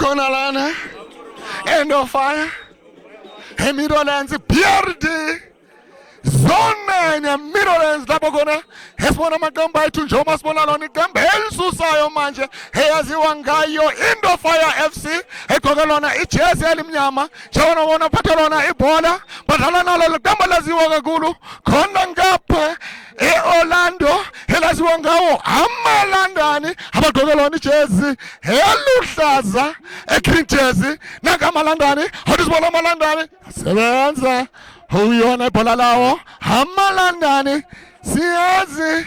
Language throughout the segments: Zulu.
Khona lana Ndofaya eMeadowlands BRD Zone 9 eMeadowlands, lapho khona esibona amaqembu ethu, njengoba sibona lona iqembu elisusayo manje eyaziwa ngayo iNdofaya FC, egqoke lona ijezi elimnyama, njengoba bona phathe lona ibhola, badlala nalo leqembu laziwa kakhulu khona ngapha e-Orlando elaziwa ngawo amaLandani, abagqoke lona ijezi eluhlaza, e-green jersey. Nanka amaLandani, athi sibona amaLandani sebenza uyona ibhola lawo amaLandani. Siyazi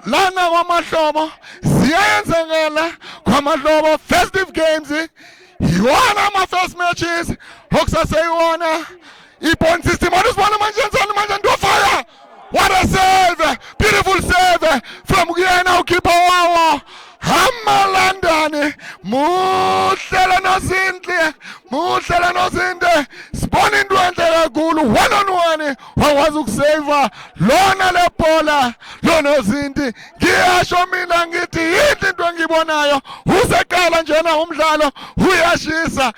lana kwamahlobo ziyayenzekela, kwamahlobo festive games, yiwona ama-first matches okusaseyona i-point system. Athi sibona manje yenzani manje Ndofaya. What a save! Beautiful save from kuyena ukhipha wawo amaLandani. Muhle nozinhle, muhle nozinhle. Sibona into enhle kakhulu, one on one wakwazi ukusave lona lebhola lonozinti. Ngiyasho mina ngithi yinto into engiyibonayo, useqala njena umdlalo uyashisa.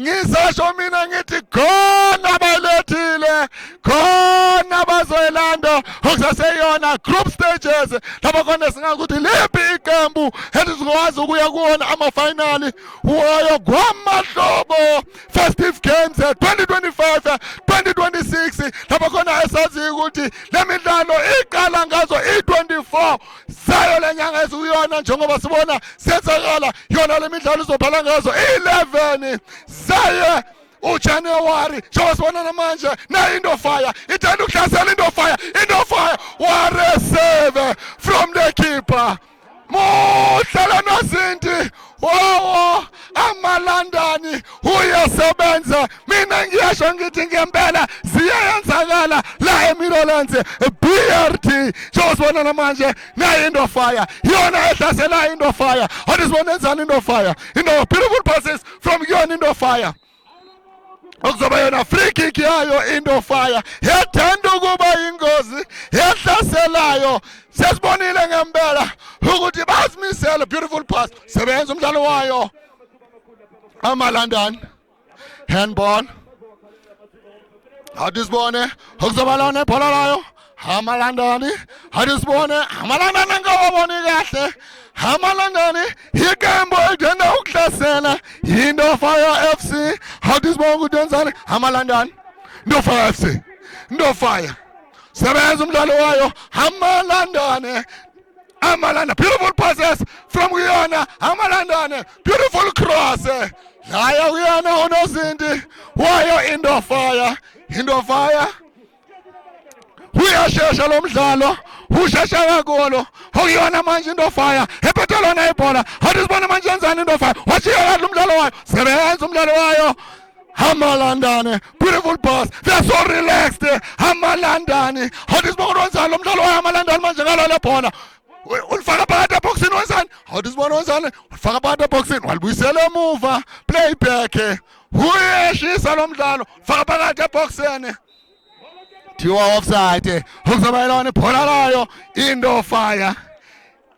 Ngisasho mina ngithi khona balethile, khona bazoyilanda okusaseyona group stages, lapho khona singakuthi liphi iqembu elizokwazi ukuya kuwona amafinali wayo kwamahlobo festive games 2025 2026, lapho khona esaziyo ukuthi le midlalo iqala ngazo i-24 sayo le nyanga esikuyona. Njengoba sibona senzakala yona le midlalo izophala ngazo i-11 zaye uJanuary. Njengoba sibona namanje nayo Indofaya ithanda ukuhlasela. Indofaya, Indofaya, what a save from the keeper! Muhle nozinti wawo amaLandani, uyasebenza. Mina ngiyasho ngithi ngempela ziyayenzakala la eMeadowlands BRT. Njengoba sibona namanje nayo Indofaya yona ehlasela. Indofaya, athi sibona enzani Indofaya. Indo beautiful passes from yona Indofaya, okuzoba yona free kick yayo Indofaya, yathanda ukuba ingozi yahlaselayo. Sesibonile ngempela ukuthi bazimisele. Beautiful pass, sebenza umdlalo wayo amaLandani. Handball, athi sibone okuzoba lona ibhola layo amaLandani. Athi sibone amaLandani, angawaboni kahle amaLandani, iqembu elithanda ukuhlasela Indofaya FC. Athi sibone ukuthi wenzani amaLandani. Ndofaya FC, Ndofaya sebenza umdlalo wayo amaLandane. Amalanda, beautiful passes from kuyona amaLandane, beautiful cross laya kuyona unozinti wayo Indofaya. Indofaya uyashesha lo mdlalo, ushesha kakhulu. Okuyona manje Indofaya ephethe lona ibhola. Athi sibone manje yenzani Indofaya. Washiya kahle umdlalo wayo, sebenza umdlalo wayo amaLandane. Beautiful pass, they're so relaxed amaLandane. Athi sibone wenzani lo mdlalo wayo amaLandane manje ngalo le bhola, ulifaka phakathi ebhoxini. Wenzani? Athi sibone wenzani. Ulifaka phakathi ebhoxini, walibuyisela emuva, playback. Uyeshisa lo mdlalo, faka phakathi ebhoxini, thiwa offside. Okuzoba yilona ibhola layo Indofaya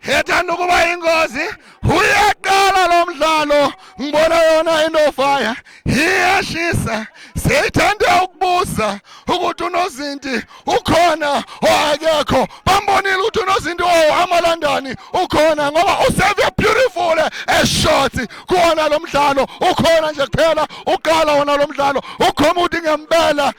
ethanda ukuba ingozi. Uyaqala lo mdlalo, ngibona yona Indofaya iyashisa, seyithande ukubuza ukuthi unozinti ukhona o akekho. Bambonile ukuthi unozinti wawo amaLandani ukhona, ngoba usave beautiful a shot kuwona lo mdlalo. Ukhona nje kuphela uqala wona lo mdlalo, ukhoma ukuthi ngempela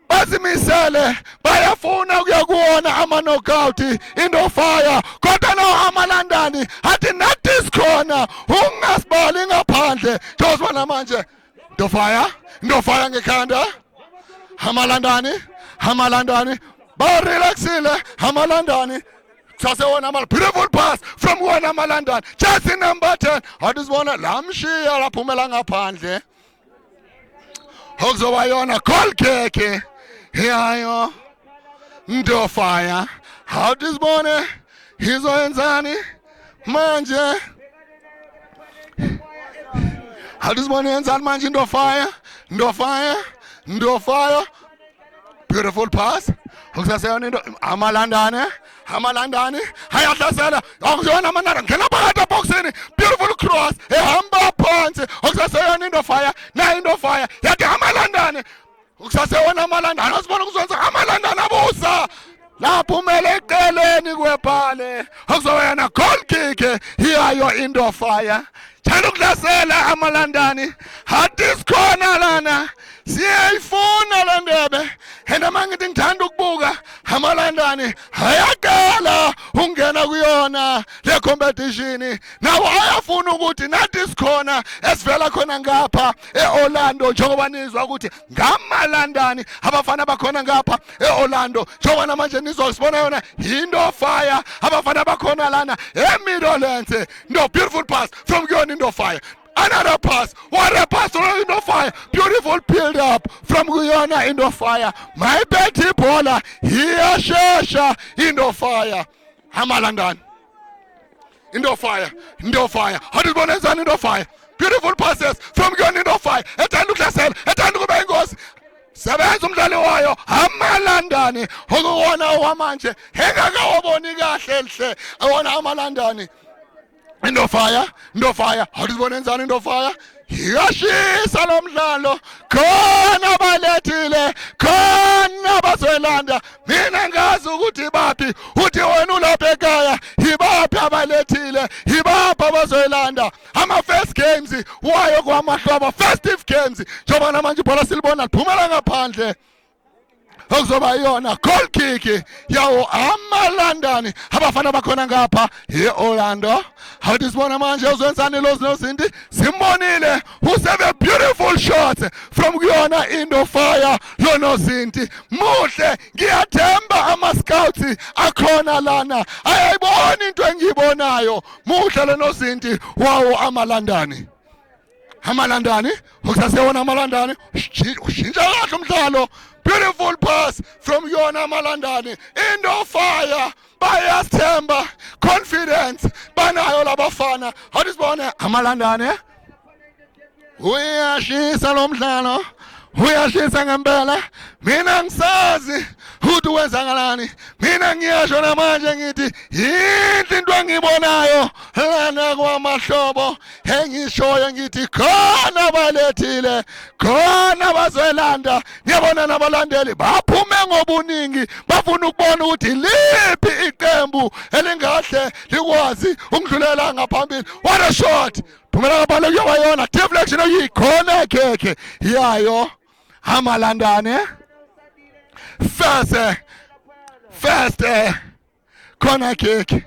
bazimisele, bayafuna ukuya kuwona ama-knockout Indofaya. Kodwa no amaLandani athi nathi sikhona, ungasibali ngaphandle. Njengoba manje Ndofaya, Ndofaya ngekhanda. Amalandani, amalandani barelaxile amalandani sasewona ama beautiful pass from wona amalandani, jersey number 10. Athi sibona lamshiya, laphumela ngaphandle, okuzoba yona goal kick yayo Ndofaya. Athi sibone izoyenzani manje. Athi sibone yenzani manje Ndofaya, Ndofaya, Ndofaya, beautiful pass. Okusaseyona into amalandane, amalandane ayahlasela. Akuyona amanara, ngena phakathi ebhoxini, beautiful cross ehamba phansi. Midlands. Okusaseyona Indofire nayo Indofire yathi amaLandane, kusasewona amaLandane. Asibona kuzwenza amaLandane abusa laphumela eceleni kwepale, okuzoba yona goal kick iyayo Indofire. Thanda ukuhlasela amaLandani, hathi sikhona lana, siyayifuna le ndebe. And uma ngithi ngithanda ukubuka amaLandani ayaqala ukungena kuyona le competition, nawo ayafuna ukuthi nathi sikhona esivela khona ngapha e-Orlando, njengoba nizwa ukuthi ngamaLandani abafana bakhona ngapha e-Orlando, njengoba namanje nizwa sibona yona into fire abafana bakhona lana eMidlands. No, beautiful pass from kuyona into fire. Another pass. What a pass from Into Fire. Beautiful build up from kuyona Into Fire. My betty ibhola iyashesha Into Fire. AmaLandani. Into Fire. Into Fire. How did one Into Fire? Beautiful passes from kuyona Into Fire. Ethanda ukuhlasela, ethanda ukuba ingozi. Sebenza umdlali wayo amaLandani okuwona owamanje engakawaboni kahle lihle awona amaLandani. Into Fire, Into Fire, awusibona enzani Into Fire? Iyashisa lo mdlalo, khona balethile, khona bazoyilanda. Mina ngazi ukuthi baphi, uthi wena ulapha ekhaya, yibaphi abalethile, yibaphi abazoyilanda. Ama-first games wayo kwamahlobo, festive games, njengoba namanje ibhola silibona liphumela ngaphandle, okuzoba yiyona goal kick yawo amaLandani abafana bakhona ngapha e-Orlando. Awuthi sibona manje uzwenzani lo nozinti. Simbonile useve beautiful shot from kuyona Into Fire. Lo nozinti muhle, ngiyathemba ama-scouts akhona lana ayayibona into engiyibonayo. Muhle lo nozinti wawo amaLandani. AmaLandani okusasewona amaLandani, ushintsha kahle umdlalo. Beautiful pass from yona amaLandani Into Fire. Bayasithemba, confidence banayo labafana. Awuthi sibone amaLandane, uyashisa lo mdlalo, uyashisa ngempela. Mina ngisazi ukuthi wenzakalani. Mina ngiyasho namanje ngithi yinhle into engiyibonayo lana kwamahlobo, engishoyo ngithi khona balethile, khona bazoyilanda. Ngiyabona nabalandeli baphume ngobuningi, bafuna ukubona ukuthi liphi iqembu elingahle likwazi ukudlulela ngaphambili. What a shot! Phumela ngaphandle, kuyoba yona deflection oyikhona khekhe yayo amaLandane. First corner kick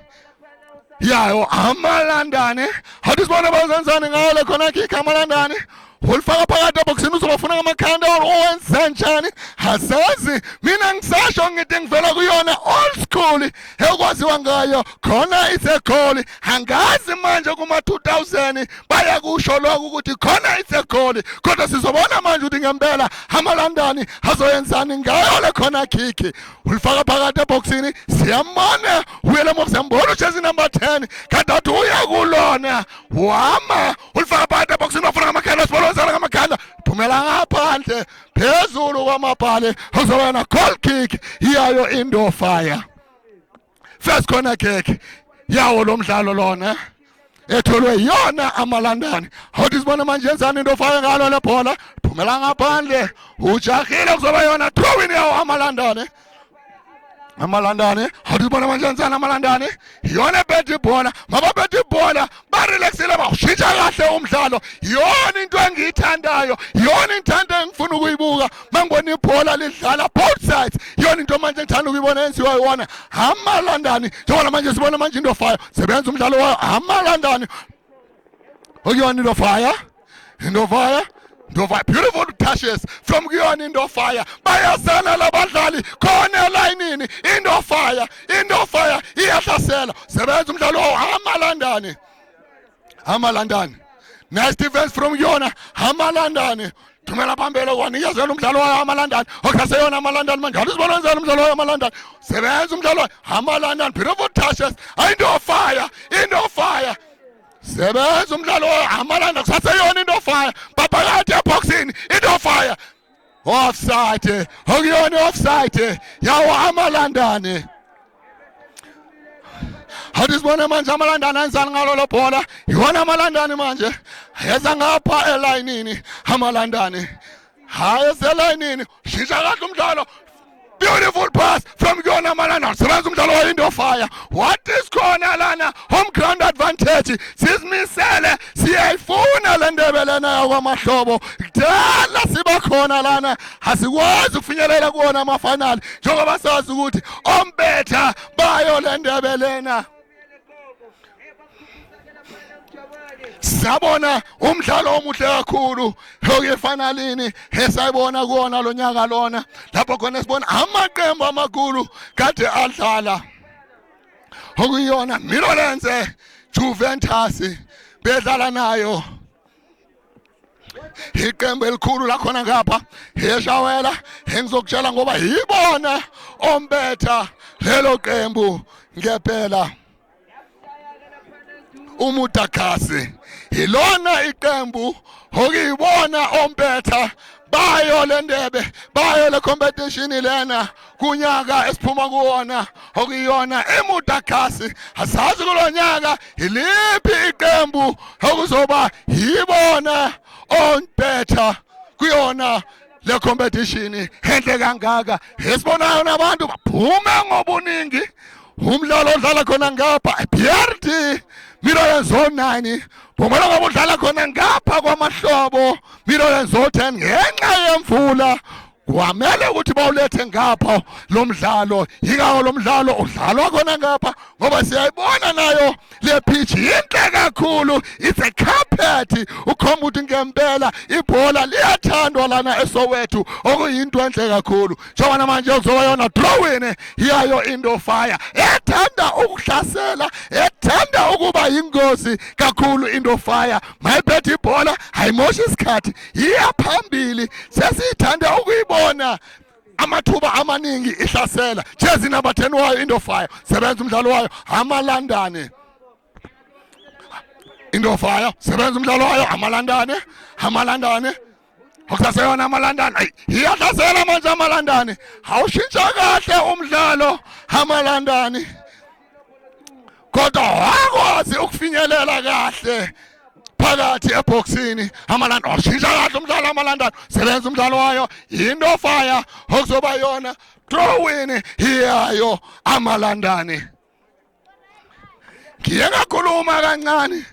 yayo amaLandane. Hathi sibone bazenzani ngayo le corner kick amaLandane. Ulifaka phakathi ebhokisini, uzobafuna ngamakhanda owenze njani asazi. Mina ngisasho ngithi ngivela kuyona old school ekwaziwa ngayo khona it's a goal. Angazi manje kuma 2000 bayakusho lokho ukuthi khona it's a goal, kodwa sizobona manje ukuthi ngempela amaLandani azoyenzani ngayo le corner kick. Ulifaka phakathi ebhokisini, siyambona uyela emuva, siyambona ujezi number 10 kanti athi uya kulona wama. Ulifaka phakathi ebhokisini, wafuna ngamakhanda, sibona wenzana ngamakhanda, phumela ngaphandle phezulu kwamapali, uzoba na goal kick iyayo Indo Fire. First corner kick yawo lo mdlalo lona etholwe yona amaLandani. Awuthi sibone manje yenzani Into Fire ngalo le bhola. Phumela ngaphandle, ujahile, kuzoba yona throw-in yawo amaLandane. AmaLandane, awuthi sibone manje yenzani amaLandane. Iyona ebethe ibhola, mababethe ibhola barelaxile, bawushintsha kahle umdlalo. Iyona into engiyithandayo, iyona intando engifuna ukuyibuka mangibona ibhola lidlala both sides. Iyona into manje engithanda ukuyibona yenziwa iwona amaLandani, njengoba manje sibona manje Into Fire sebenza umdlalo wayo amaLandani okuyona Into Fire. Into Fire, Into Fire, beautiful touches from kuyona Into Fire. Bayazana labadlali khona elayinini. Into Fire, Into Fire iyahlasela, sebenza umdlalo wawo amaLandani. AmaLandani, nice defense from yona amaLandani. Thumela phambili, kwanikezela umdlalo wayo amaLandani okusaseyona amaLandani manje. Alisibona wenzani umdlalo wayo amaLandani, sebenza umdlalo wayo amaLandani. Beautiful touches, Into Fire, Into Fire, sebenza umdlalo wayo amaLandani, kusaseyona Into Fire, baphakathi eboxini. Into Fire, offside, okuyona offside yawo amaLandani. Athi sibone manje amaLandani enzani ngalo bhola. Iwona amaLandani manje eza ngapha elayinini, amaLandani hayi eselayinini, shintsha kahle umdlalo. Beautiful pass from kuyona amaLandani, sebenza umdlalo wayo Indofire. What is khona lana? Home ground advantage, sizimisele, siyayifuna le ndebe lena yakwamahlobo. Kudala siba khona lana, asikwazi ukufinyelela kuwona amafinali njengoba sazi ukuthi ompetha bayo le ndebe lena. Sabona umdlalo omuhle kakhulu okuyifinalini esayibona kuwona lo nyaka lona, lapho khona sibona amaqembu amakhulu kade adlala, okuyiyona Meadowlands Juventus bedlala nayo iqembu elikhulu lakhona ngapha eShawela. Engizokutshela ngoba yibona ompetha lelo qembu ngempela, uMudagasi ilona iqembu okuyibona ompetha bayo le ndebe, bayo le competition lena kunyaka esiphuma kuwona, okuyiyona eMudagasi. Asazi kulonyaka iliphi iqembu okuzoba yibona ompetha kuyona le competition enhle kangaka esibonayo, nabantu baphume ngobuningi. Umdlalo odlala khona ngapha BRT Meadowlands Zone 9, Mpumalanga, ngoba udlala khona ngapha kwamahlobo Meadowlands Zone 10, ngenxa yemvula kwamele ukuthi bawulethe ngapha lo mdlalo. Yingakho lo mdlalo udlalwa khona ngapha, ngoba siyayibona nayo le pitch yinhle kakhulu, it's a carpet, ukhomba ukuthi ngempela ibhola liyathandwa lana eSoweto, okuyinto enhle kakhulu. Njengoba manje kuzoba yona throw-in yayo Indofire, ethanda ukuhlasela, ethanda ukuba yingozi kakhulu. Indofire mayiphethe ibhola ayimoshi isikhathi, iya phambili. Sesiyithanda ukuyibona amathuba amaningi ihlasela. Jezi number 10 wayo Indofire, sebenza umdlalo wayo amaLandane. Indofire sebenza umdlalo wayo amaLandane, amaLandane okusaseyona amaLandane. Ayi, iyahlasela manje amaLandane, awushintsha kahle umdlalo amaLandane, kodwa wakwazi ukufinyelela kahle phakathi ebhoksini amaLandane. Washintsha kahle umdlalo amaLandane, sebenza umdlalo wayo Indofire, okuzoba yona throw-in yayo amaLandane. Ngiye ngakhuluma kancane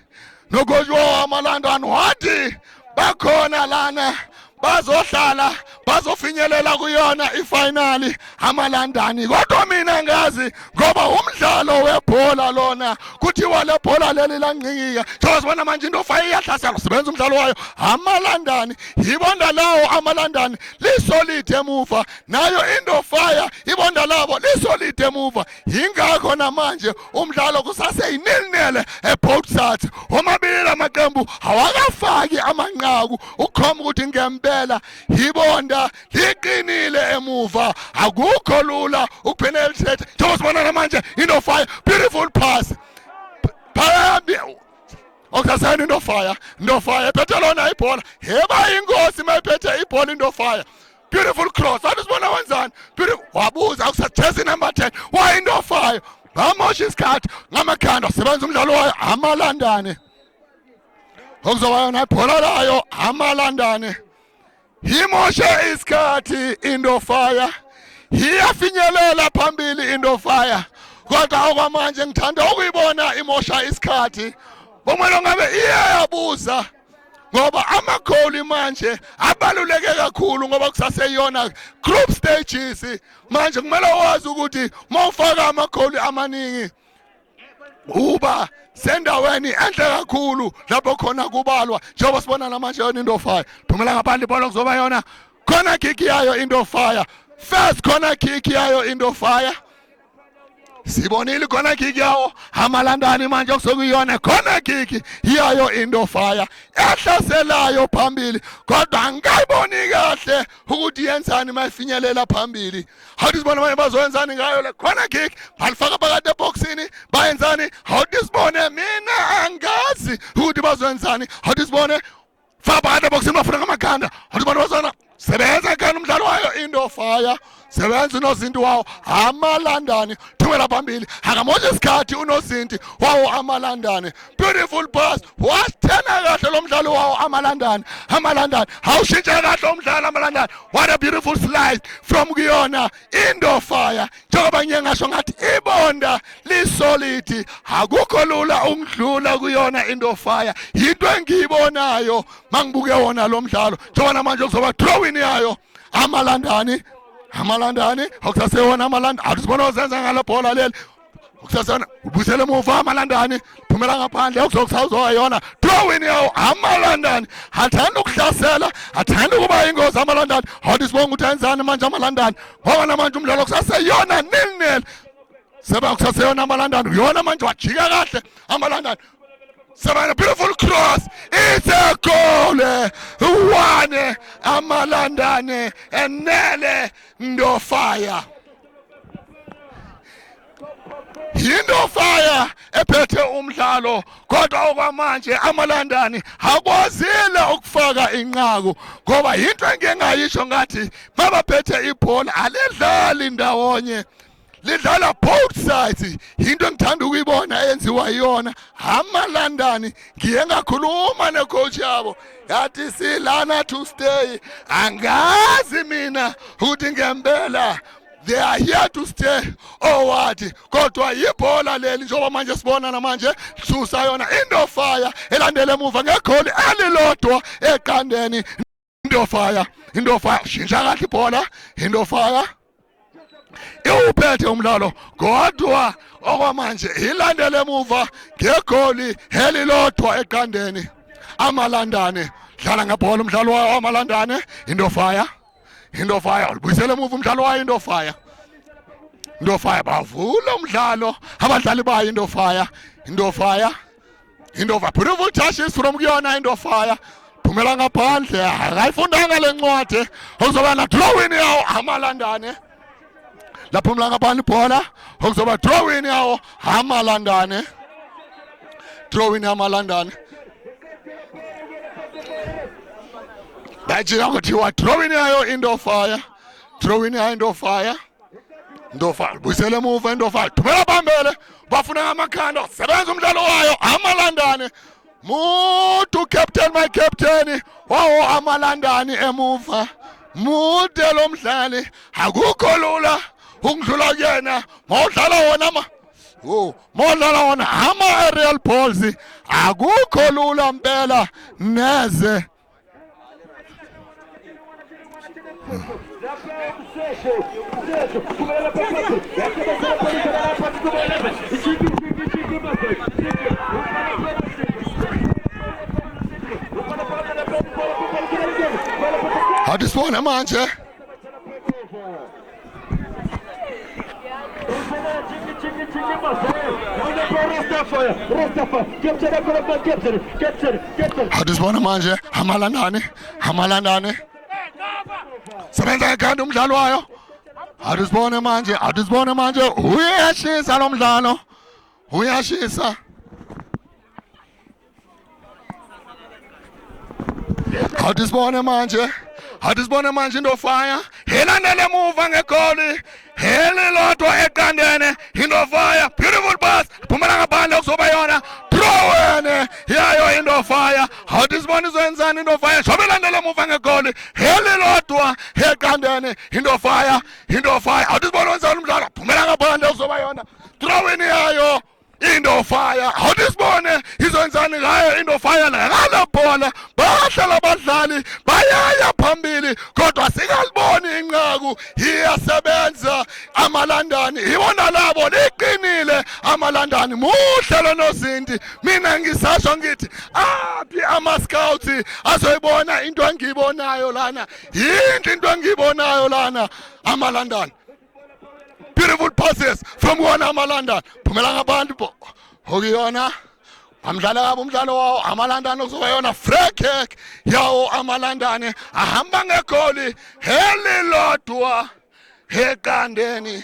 nocoach wamaLandane, wathi bakhona lana, bazohlala, bazofinyelela kuyona ifinali amaLandani, kodwa mina ngazi ngoba umdlalo webhola lona kuthiwa le bhola leli langqingika. Njengoba sibona manje Indofire iyahlasela, sebenza umdlalo wayo amaLandani. Ibonda lawo amaLandani lisolid emuva, nayo Indofire ibonda labo lisolid emuva. Yingakho namanje umdlalo kusaseyinil-nil eboth sides, omabili amaqembu awakafaki amanqaku, ukukhomba ukuthi ngempela ibonda liqinile emuva, akukho lula ukupenetrate. Njengoba sibona namanje Indofire, beautiful pass phambi okusasayini Indofire. Indofire ephethe lona ibhola, heba inkosi mayiphethe ibhola Indofire. Beautiful cross, athi sibona wenzani. Beautiful, wabuza akusajezi number 10 wayiNdofire, bamosha isikhathi ngamakhanda. Sebenza umdlalo wayo amaLandane, okuzoba yona ibhola layo amaLandane. Imoshe isikhathi Indofire, iyafinyelela phambili Indofire, kodwa okwamanje ngithanda ukuyibona imosha isikhathi. Bomele ngabe iyabuza ngoba amagoli manje abaluleke kakhulu, ngoba kusaseyona group stages. Manje kumele wazi ukuthi mawufaka amagoli amaningi uba sendaweni enhle kakhulu lapho khona kubalwa. Njengoba sibona namanje yona Indofire phumela ngaphandle ibhola, kuzoba yona corner kick yayo Indofire, first corner kick yayo Indofire. Sibonile corner kick yawo amaLandani, manje kusokuyona corner kick yayo Indofire ehlaselayo phambili, kodwa angikayiboni kahle ukuthi yenzani mayifinyelela phambili. How sibone manje bazoyenzani ngayo le corner kick? Balifaka phakathi eboxini, bayenzani? How sibone, mina angazi ukuthi bazoyenzani. How sibone, faka phakathi eboxini, bafuna ngamakhanda. How sibone, bazona sebenza khona umdlalo wayo Indofire. Sebenza unozinti wawo amaLandani, thumela phambili, akamosha isikhathi unozinti wawo amaLandani. Beautiful pass, wasithena kahle lo mdlalo wawo amaLandani. AmaLandani awushintshe kahle umdlalo amaLandani. What a beautiful slide from kuyona Indofire. Njengoba ngiye ngasho ngathi ibonda lisolid, akukho lula ukudlula kuyona Indofire. Yinto engiyibonayo mangibuke wona lo mdlalo. Njengoba manje kuzoba drawing yayo amaLandani, amaLandani akusasewona amaLandani, akusibona ozenza ngalo bhola leli, ukusasena ubuyisele emuva amaLandani, phumela ngaphandle, okuzokusawuzoba yona drawing yawo amaLandani. Athanda ukuhlasela, athanda ukuba ingozi amaLandani. Hathi sibonga ukuthi ayenzani manje amaLandani, ngoba namanje umdlalo kusaseyona 0-0. Seba kusaseyona amaLandani, uyona manje wajika kahle amaLandani. Seba beautiful cross, it's a goal. 1 amaLandane enele Ndofaya. Yindofaya ephethe umdlalo, kodwa okwamanje amaLandani akwazile ukufaka inqaku, ngoba into engingayisho ngathi mabaphethe ibhola alidlali ndawonye, lidlala both sides. Into engithanda ukuyibona eyenziwa iyona amaLandani. Ngiye ngakhuluma necoach yabo, yathi silana to stay. Angazi mina ukuthi ngempela they are here to stay or what, kodwa yibhola leli. Njengoba manje sibona namanje susa yona Indofaya elandele emuva ngegoli elilodwa eqandeni. Indofaya, Indofaya shintsha kahle ibhola, Indofaya iwuphethe umdlalo, kodwa okwamanje ilandele emuva ngegoli elilodwa eqandeni. AmaLandane dlala ngebhola umdlalo wawo amaLandane. Indofaya, Indofaya ulibuyisele emuva umdlalo wayo Indofaya. Indofaya bavula umdlalo abadlali bayo Indofaya, Indofaya, Indofaya. Beautiful touches from kuyona Indofaya, phumela ngaphandle, akayifundanga le ncwadi. Okuzoba na drawing yawo amaLandane, laphumela ngaphandle ibhola, okuzoba drawing yawo amaLandane, drawing yamaLandane. Bajika kuthiwa drawing yayo Indofaya, drawing yayo Indofaya. Indofaya buyisele emuva Indofaya, thumela phambili, bafuna amakhanda, sebenza umdlalo wayo amaLandane. Mutu captain, my captain wawo amaLandani emuva, mude lo mdlali, akukho lula ukudlula kuyena mawudlala wona ma oh mawudlala wona ama aerial balls, akukho lula mpela neze. Hadi sibone manje. Hadi sibone manje amaLandane, amaLandane sebenza ngekhanda umdlalo wayo. Hadi sibone manje, hadi sibone manje, uyashisa lo mdlalo, uyashisa. Hadi sibone manje, hadi sibone manje Indofaya ilandele emuva ngegoli elilodwa eqandene. Indofaya beautiful pass, phumela ngaphandle, kuzoba yona drawene yayo Indofaya. Hadi sibone izoyenzani Indofaya njengoba ilandele emuva ngegoli elilodwa eqandene. Indofaya, Indofaya, hadi sibone wenzani umdlalo, phumela ngaphandle, kuzoba yona drawing yayo Indofaya. Awuthi sibone izoyenzani ngayo Indofaya ngale bhola. Bahlala abadlali bayaya phambili, kodwa singaliboni inqaku. Iyasebenza amaLandani, ibona labo liqinile amaLandani. Muhle lo nozinti, mina ngisasho ngithi aphi ama-scouts azoyibona into engiyibonayo lana. Yinto into engiyibonayo lana amaLandani. Beautiful passes from wona amaLandani, phumela ngabantu okuyona amdlala kabi umdlalo wawo amaLandane, kuzoba yona free kick yawo amaLandane ahamba ngegoli elilodwa eqandeni.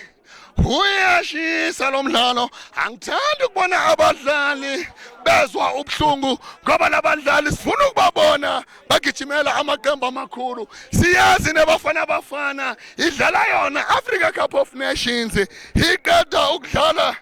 Uyashisa lo mdlalo, angithandi ukubona abadlali bezwa ubuhlungu, ngoba labadlali sifuna ukubabona bagijima. Agijimela amaqembu amakhulu. Siyazi neBafana Bafana idlala yona Africa Cup of Nations, iqeda ukudlala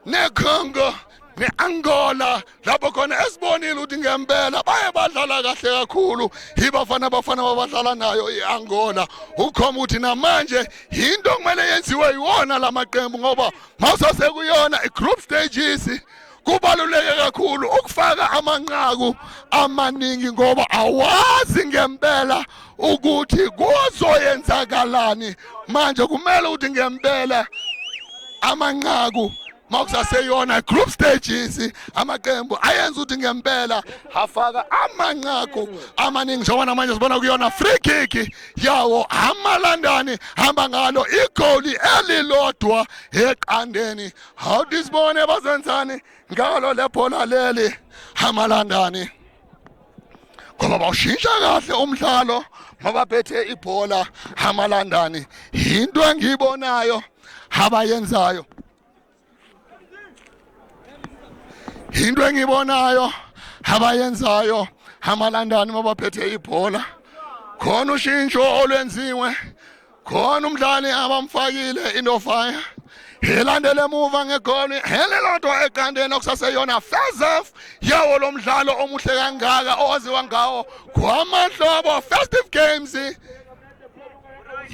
neCongo ne-Angola, lapho khona esibonile ukuthi ngempela baye badlala kahle kakhulu iBafana Bafana babadlala nayo i-Angola. Ukhomba ukuthi namanje into okumele yenziwe yiwona lamaqembu, ngoba mawusasekuyona i-group stages kubaluleke kakhulu ukufaka amanqaku amaningi, ngoba awazi ngempela ukuthi kuzoyenzakalani. Manje kumele ukuthi ngempela amanqaku makusaseyona group stages amaqembu ayenza ukuthi ngempela afaka amanqaku amaningi, njengoba namanje sibona kuyona free kick yawo amaLandani hamba ngalo igoli elilodwa eqandeni. Hawuthi sibone bazenzani ngalo lebhola leli amaLandani, ngoba bawushintsha kahle umdlalo mabaphethe ibhola amaLandani. Into engiyibonayo abayenzayo, into engibonayo abayenzayo amaLandani mabaphethe ibhola, khona ushintsho olwenziwe, khona umdlali abamfakile. Indofaya ilandele emuva ngegoli elilodwa eqandeni okusaseyona first half yawo lo mdlalo omuhle kangaka owaziwa ngawo kwamahlobo festive games.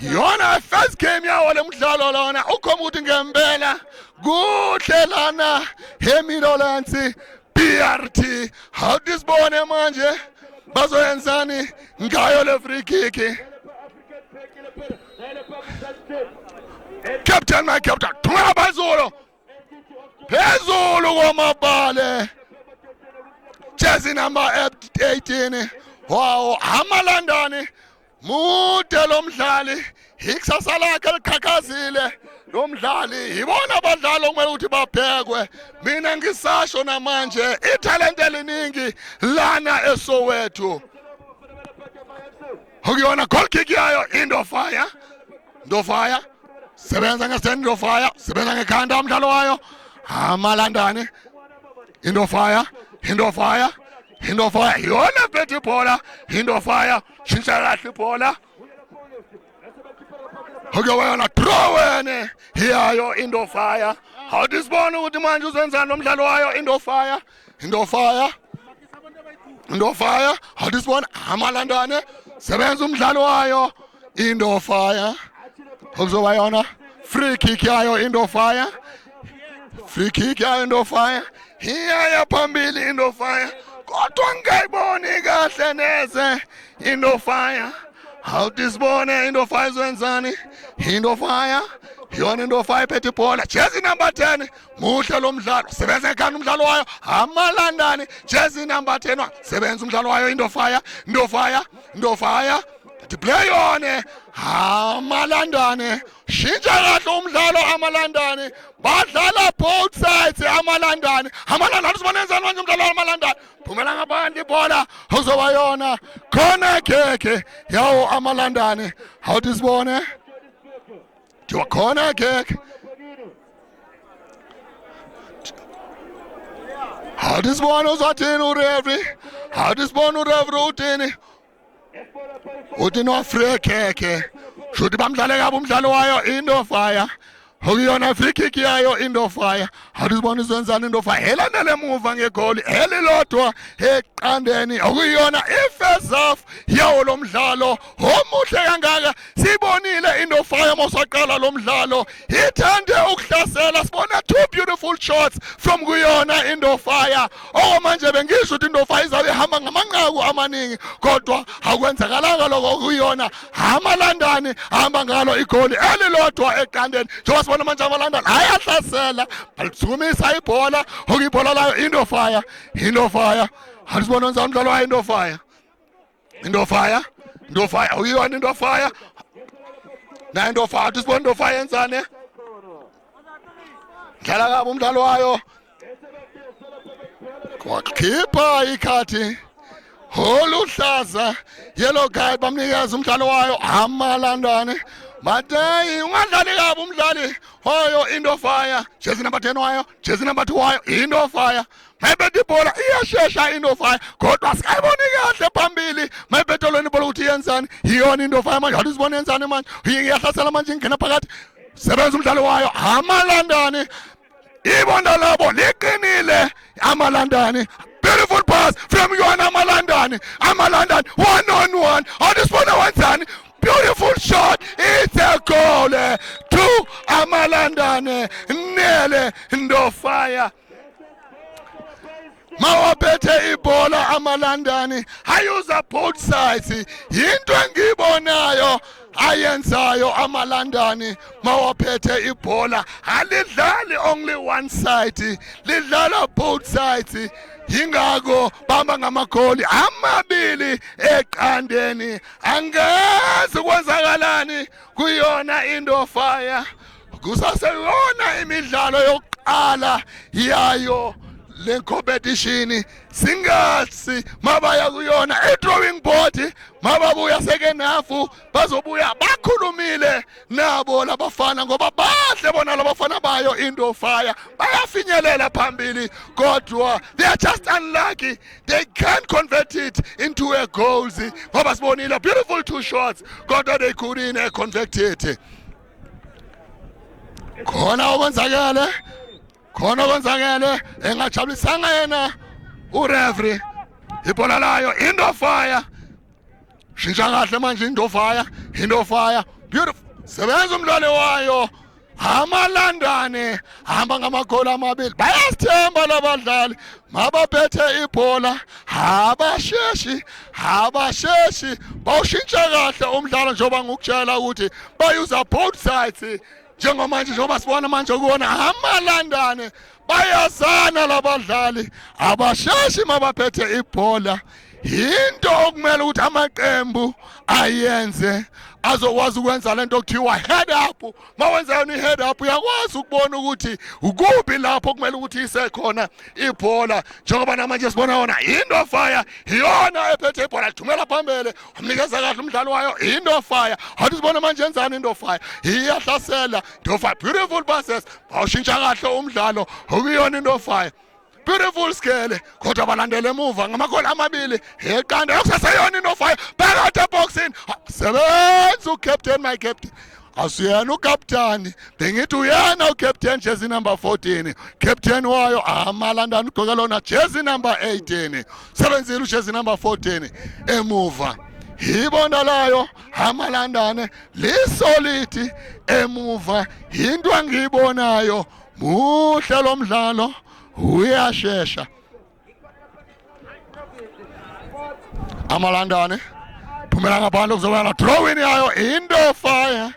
Yona first game yawo le mdlalo lona ukhomba ukuthi ngempela kuhle lana eMidlands BRT. Hawuthi sibone manje bazoyenzani ngayo le free kick. Captain, my captain, thumela phezulu, phezulu kwamabale, jezi number 18 wawo amaLandani. Mude lo mdlali, ikusasa lakhe liqhakazile lo mdlali. Yibona abadlali okumele ukuthi babhekwe. Mina ngisasho namanje, ithalente eliningi lana eSoweto. Okuyona goal kick yayo Indofire. Indofire sebenza ngesend, Indofire sebenza ngekhanda umdlalo wayo amaLandane. Indofire, Indofire, Indofire yona phethe ibhola. Indofire shintsha kahle ibhola, okuyona throw wene yayo Indofire. Awuthi sibone ukuthi manje uzenzani lo mdlalo wayo Indofire, Indofire, Indofire. Awuthi sibone amaLandane sebenza umdlalo wayo Indofire, okuzoba yona free kick yayo Indofire, free kick yayo Indofire. Iyaya phambili Indofire, kodwa ngingayiboni kahle neze Indofire. Awuthi sibone Indofire izwenzani. Indofire yona, Indofire iphethe ibhola, jezi number 10. Muhle lo mdlalo, sebenza ekhanda umdlalo wayo amaLandani, jezi number 10 sebenza umdlalo wayo Indofire, Indofire, Indofire play yone amaLandane. Shintsha kahle umdlalo amaLandane, badlala both sides amaLandane. AmaLandane sibonenzani manje umdlalo amaLandane? Phumela ngaphandle ibhola, uzoba yona khona khekhe yawo amaLandane. Awuthi sibone, thiwa khona khekhe. Awuthi sibone uzothini ureferee. Awuthi sibone ureferee uthini. Uthi no free kick, shuthi bamdlale kabi umdlalo wayo Indofire, okuyona free kick yayo Indofire. Awuthi sibone izwenzani Indofire. Elandele emuva ngegoli elilodwa eqandeni, okuyiyona i-first half yawo lo mdlalo omuhle kangaka. Sibonile Indofire mosaqala lo mdlalo ithande ukuhlasela, sibona two beautiful shots from kuyona Indofire. Okwamanje bengisho ukuthi Indofire izabe ihamba ngamanqaku amaningi, kodwa akwenzakalanga lokho. Kuyona amaLandani hamba ngalo igoli elilodwa eqandeni, njengoba sibona manje amaLandani ayahlasela, balithumisa ibhola, okuyibhola layo Indofire, Indofire. Alisibona wenza umdlalo wayo Indofire, Indofire, Indofire uyona Indofire nayo Indofire. Athi sibona Indofire yenzane, dlala kabi umdlalo wayo, wakhipha ikhathi oluhlaza, yellow card, bamnikeza umdlalo wayo amaLandane. Mateyi ungadlali kabi umdlali wayo Indofire, jezi number 10 wayo, jezi number 2 wayo Indofire. Mayibetha ibhola iyashesha Indofire, kodwa sikayiboni kahle phambili. Ayibheki mayibetolweni ibhola ukuthi yenzani. Iyona Indofaya manje, athi sibone yenzani manje. Iyahlasela manje, ingena phakathi, sebenza umdlalo wayo amalandani. Ibonda labo liqinile amalandani. Beautiful pass from yona amalandani. Amalandani one on one, athi sibone wenzani. Beautiful shot, it's a goal to amalandane. Nele Ndofaya mawaphethe ibhola amalandani, ayuza both sides. Yinto engiyibonayo ayenzayo amalandani mawaphethe ibhola, alidlali only one side, lidlala both sides. Yingakho bamba ngamagoli 2-0. Angazi kwenzakalani kuyona Indofaya, kusaseyona imidlalo yokuqala yayo le competition. Singathi mabaya kuyona e-drawing board, mababuya second half bazobuya bakhulumile nabo labafana, ngoba bahle bona labafana bayo Indofaya, bayafinyelela phambili, kodwa they are just unlucky, they can't convert it into a goals, ngoba sibonile beautiful two shots, kodwa they couldn't convert it. Khona okwenzakele, khona okwenzakele engajabulisanga yena ureferee. Ibhola layo Indofaya, shintsha kahle manje Indofaya. Indofaya, beautiful, sebenza umdlalo wayo amalandane, hamba ngamagoli amabili. Bayasithemba labadlali mabaphethe ibhola, abasheshi, abasheshi, bawushintsha kahle umdlalo, njengoba ngikutshela ukuthi bayuza both sides. Njengamanje, njengoba sibona manje kuwona amalandane, bayazana labadlali, abasheshi mabaphethe ibhola. Into okumele ukuthi amaqembu ayenze, azokwazi ukwenza lento okuthiwa head up. Mawenza yona i-head up, uyakwazi ukubona ukuthi ukuphi lapho kumele ukuthi isekhona ibhola, njengoba namanje sibona yona Indofaya iyona ephethe ibhola, lithumela phambili, umnikeza kahle umdlalo wayo Indofaya. Athi sibona manje enzani Indofaya, iyahlasela Indofaya, beautiful passes, bawushintsha kahle umdlalo okuyona Indofaya. Beautiful skele, kodwa balandela emuva ngamagoli 2-0. Okusaseyona Indofaya phakathi eboxini, sebenza ucaptain, my captain, asuyena ukaptani, bengithi uyena ucaptain, jezi number 14, captain wayo amalandani ugqoke lona jezi number 18. Sebenzile ujezi number 14 emuva. Ibonda layo amalandane lisolid emuva, into engiyibonayo. Muhle lo mdlalo, uyashesha. Amalandane phumela ngaphandle, kuzoba na drawing yayo Indofaya.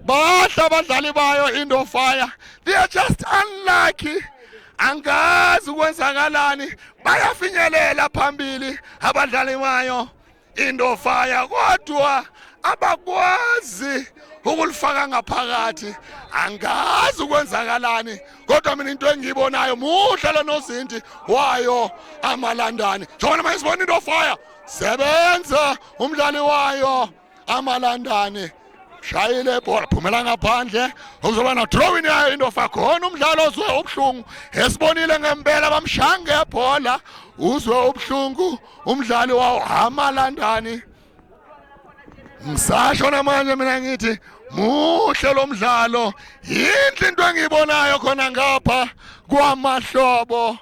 Bahle abadlali bayo Indofaya, they are just unlucky. Angazi kwenzakalani, bayafinyelela phambili abadlali bayo Indofaya, kodwa abakwazi ukulifaka ngaphakathi. Angazi ukwenzakalani, kodwa mina into engiyibonayo, muhle lo nozinti wayo amalandane. Njengoba manje sibona Indofaya, sebenza umdlali wayo amalandane, shayile ibhola, phumela ngaphandle, okuzoba na drawing yayo Indofaya. Khona umdlalo ozwe ubuhlungu, esibonile ngempela bamshaya ngebhola, uzwe ubuhlungu umdlali wawo amalandani. Ngisasho namanje mina ngithi muhle lo mdlalo, yinhle into engiyibonayo khona ngapha kwamahlobo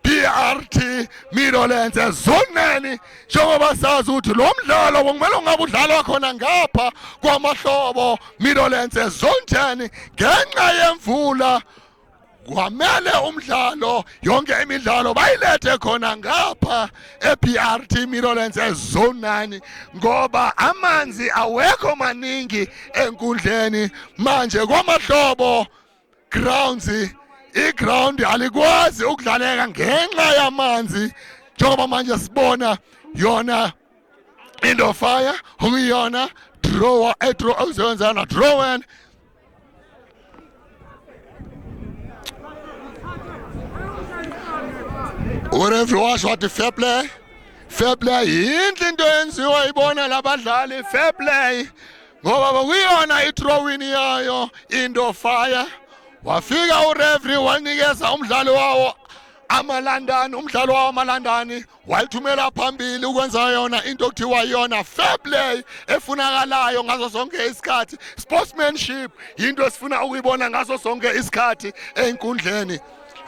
BRT Meadowlands ezoneni, njengoba sazi ukuthi lo mdlalo kumele ungabe udlalwa khona ngapha kwamahlobo Meadowlands ezone 10. Ngenxa yemvula kwamele umdlalo, yonke imidlalo bayilethe khona ngapha eBRT Meadowlands ezone 9, ngoba amanzi awekho maningi enkundleni manje kwamahlobo grounds. Iground alikwazi ukudlaleka ngenxa yamanzi, njengoba manje sibona yona Indofaya okuyiyona draw, edraw okuzoyenza na draw. Ureferee washo wathi fair play, fair play. Yinhle into yenziwa ibona labadlali, fair play, ngoba bekuyona i-throwing yayo Indofaya. Wafika ureferee wanikeza umdlali wawo. Amalandani umdlalo wawo amalandani walithumela phambili ukwenza yona into okuthiwa yona fair play efunakalayo ngaso sonke isikhathi. Sportsmanship yinto esifuna ukuyibona ngaso sonke isikhathi enkundleni.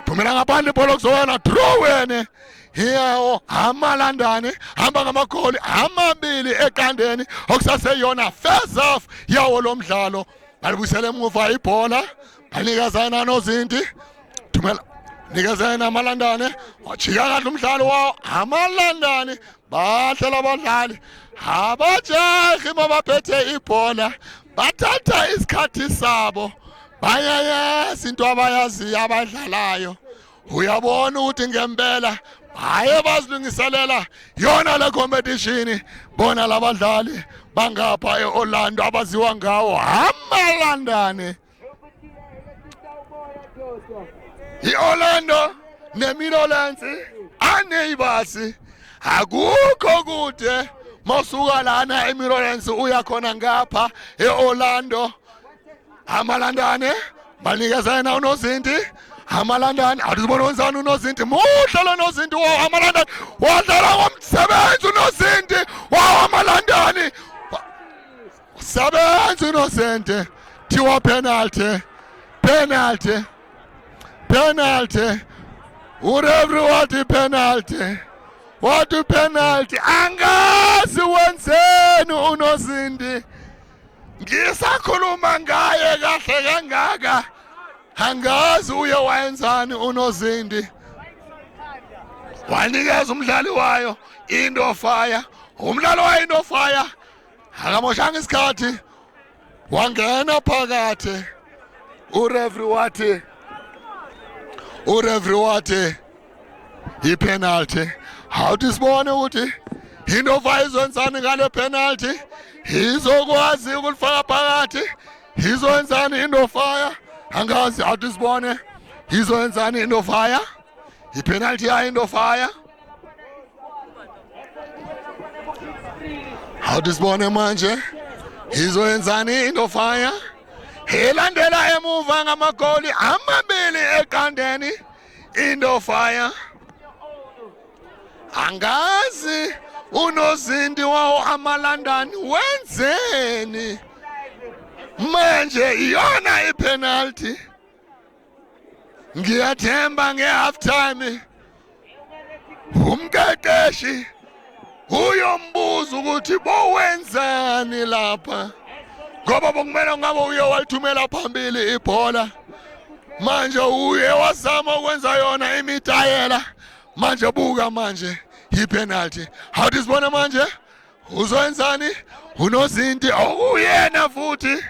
Phumela ngaphandle ibhola kuzoyona draw wene yawo amalandani hamba ngamagoli 2-0 okusaseyona first half yawo lo mdlalo. Balibuyisela emuva ibhola, banikezana nozinti, thumela nikezana amalandane, wajika kahle umdlalo wawo amalandane. Bahle labadlali, abajahi mabaphethe ibhola, bathatha isikhathi sabo, bayayazi into abayaziyo abadlalayo. Uyabona ukuthi ngempela baye bazilungiselela yona le competition. Bona labadlali bangapha eOrlando abaziwa ngawo amalandane, iOrlando neMidlands aneyibasi, akukho kude mawusuka lana eMidlands uya khona ngapha eOrlando. Amalandane banikezana unozinti, amalandane athi sibona wenzani unozinti. Muhle lo nozinti wawo amalandane, wadlala ngomsebenzi unozinti wawo amalandane, sebenza unozinti. Thiwa penalty, penalty, penalty. Ureferee wathi penalty, wathi penalty. Angazi wenzeni unozinti, ngisakhuluma ngaye kahle kangaka, angazi uye wayenzani unozindi. Wanikeza umdlali wayo Indofire, umdlali wayo Indofire akamoshanga isikhathi, wangena phakathi. Ureferee wathi, ureferee wathi ipenalty. Awuthi sibone ukuthi Indofire izwenzani ngale penalty, izokwazi ukulifaka phakathi, izoyenzani Indofire? Angazi, awuthi sibone izoyenzani Indofire, ipenalty yayo Indofire. Awuthi sibone manje izoyenzani Indofire, ilandela emuva ngamagoli 2-0 Indofire. Angazi unozinti wawo amalandani wenzeni manje, iyona ipenalty. Ngiyathemba nge-half time umqeqeshi uyombuza ukuthi bowenzani lapha, ngoba bokumele ngabe uye walithumela phambili ibhola. Manje uye wazama ukwenza yona imitayela, manje buka manje ipenalty. Awuthi sibone manje uzoyenzani unozinti okuyena futhi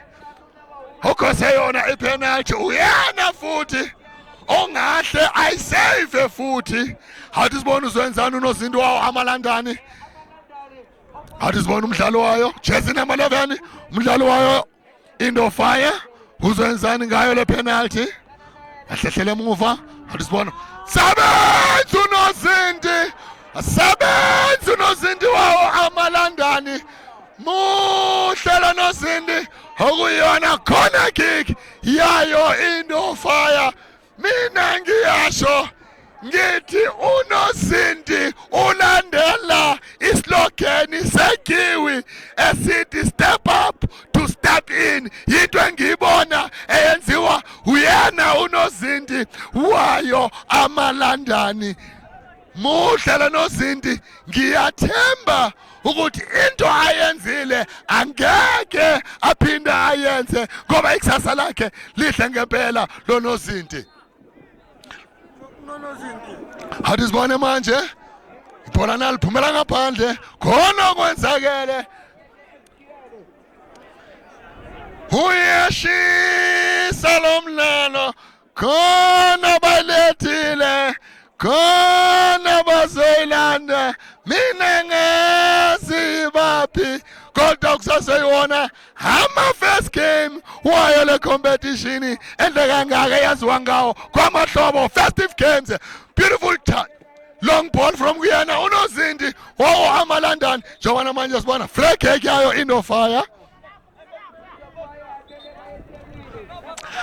okhose yona ipenalty, uyena futhi ongahle ayisave futhi. Awuthi sibone uzoyenzani unozinti wawo amalandani. Awuthi sibone umdlalo wayo jersey number 11, umdlalo wayo Indofire uzoyenzani ngayo le penalty. Ahlehlele emuva, awuthi sibone, sebenza unozinti, sebenza unozinti wawo amalandani. Muhle lo nozinti, okuyiyona corner kick yayo Indofire. Mina ngiyasho ngithi unozinti ulandela islogan sekiwi esithi "Step up to step in". Into engiyibona eyenziwa uyena unozinti wayo amalandani. Muhle lo nozinti, ngiyathemba ukuthi into ayenzile angeke aphinde ayenze, ngoba ikusasa lakhe lihle ngempela lo nozinti. Hathi sibone manje ibhola naliphumela ngaphandle, khona kwenzakele. Uyashisa lo mdlalo, khona balethile, khona bazoyilanda, mina ngazi baphi, kodwa kusaseyona ama-first game wayo le competition enhle kangaka eyaziwa ngawo kwamahlobo festive games. Beautiful touch, long ball from kuyena unozinti wawo amalandani. Njengoba manje sibona free kick yayo Indofire.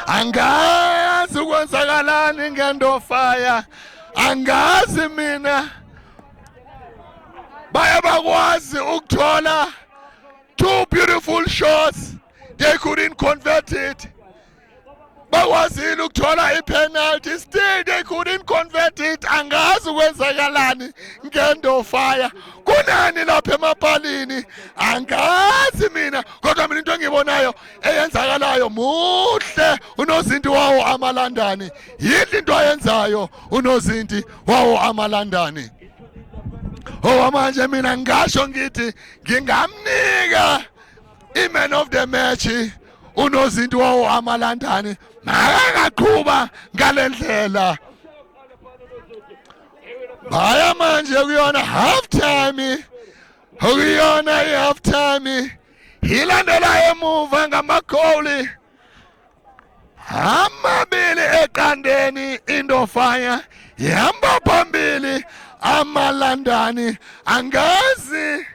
Angazi ukwenzakalani ngeNdofire. Angazi mina, baye bakwazi ukuthola two beautiful shots, they couldn't convert it. Bakwazile ukuthola i-penalty, still they couldn't convert it. Angazi kwenzakalani ngeNdofaya, kunani lapha emapalini, angazi mina. Kodwa mina into engiyibonayo eyenzakalayo, muhle unozinti wawo amaLandani, yinhle into ayenzayo unozinti wawo amaLandani. Owamanje mina ngingasho ngithi ngingamnika i-man of the match unozinti wawo amaLandani, makangaqhuba ngale ndlela. Baya manje kuyona half time, okuyona i-half time ilandela emuva ngamagoli 2-0. Indofaya ihamba phambili amaLandani. Angazi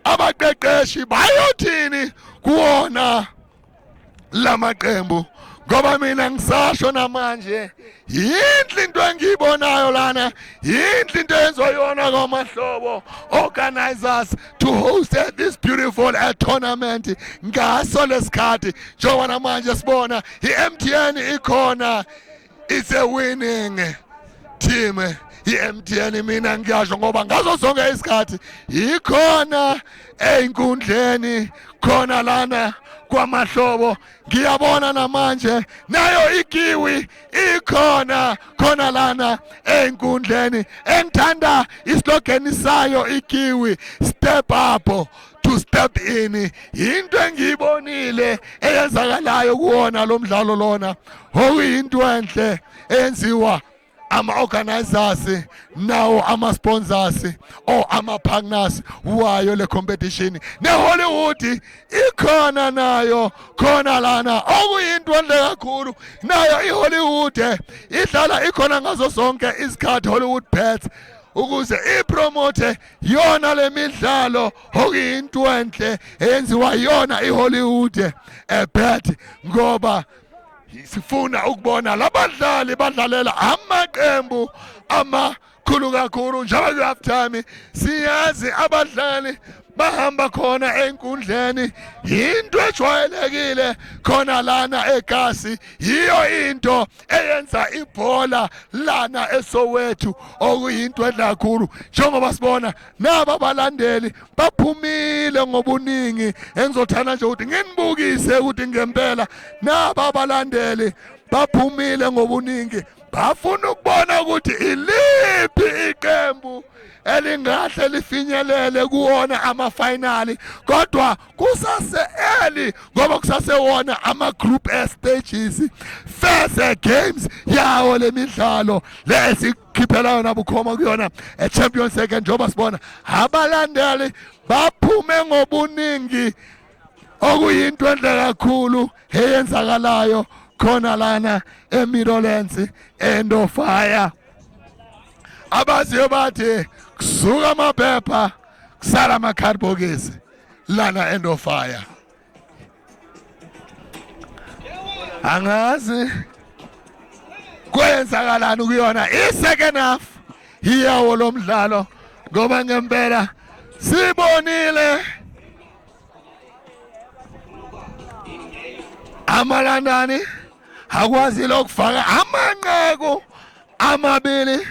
abaqeqeshi bayothini kuwona lamaqembu, ngoba mina ngisasho namanje, yinhle into engiyibonayo lana, yinhle into eyenziwa yona kwamahlobo organizers to host this beautiful tournament ngaso lesikhathi, njengoba namanje sibona i-MTN ikhona. It's a winning team i-MTN, mina ngiyasho, ngoba ngazo zonke isikhathi ikhona ey'nkundleni khona lana kwamahlobo. Ngiyabona namanje nayo iKiwi ikhona khona lana ey'nkundleni. Engithanda islogan sayo iKiwi, "Step up to step in." Into engiyibonile eyenzakalayo kuwona lo mdlalo lona, okuyinto enhle eyenziwa ama-organizers nawo ama-sponsors or ama-partners wayo le competition. Ne-Hollywood ikhona nayo khona lana, okuyinto enhle kakhulu. Nayo i-Hollywood idlala ikhona ngazo zonke izikhathi, Hollywood Bets, ukuze ipromote yona le midlalo, okuyinto enhle eyenziwa yona iHollywood Bet, ngoba sifuna ukubona labadlali badlalela amaqembu amakhulu kakhulu. Njengoba ku-half time siyazi abadlali bahamba khona enkundleni, into ejwayelekile khona lana eKasi, yiyo into eyenza ibhola lana eSoweto, okuyinto enhle kakhulu, njengoba sibona naba abalandeli baphumile ngobuningi. Engizothanda nje ukuthi nginibukise ukuthi ngempela naba abalandeli baphumile ngobuningi, bafuna ukubona ukuthi iliphi iqembu elingahle lifinyelele kuwona amafinali. Kodwa kusase early, ngoba kusasewona ama-group stages, first games yawo lemidlalo lesikhiphela yona bukhoma kuyona e-Champions League, njengoba sibona abalandeli baphume ngobuningi, okuyinto enhle kakhulu eyenzakalayo khona lana eMeadowlands eNdofaya. Abaziyo bathi kusuka amaphepha, kusala amakhadibhokisi lana eNdofaya. Angazi kwenzakalani kuyona i-second half yawo lo mdlalo, ngoba ngempela sibonile amaLandani akwazile ukufaka amanqaku amabili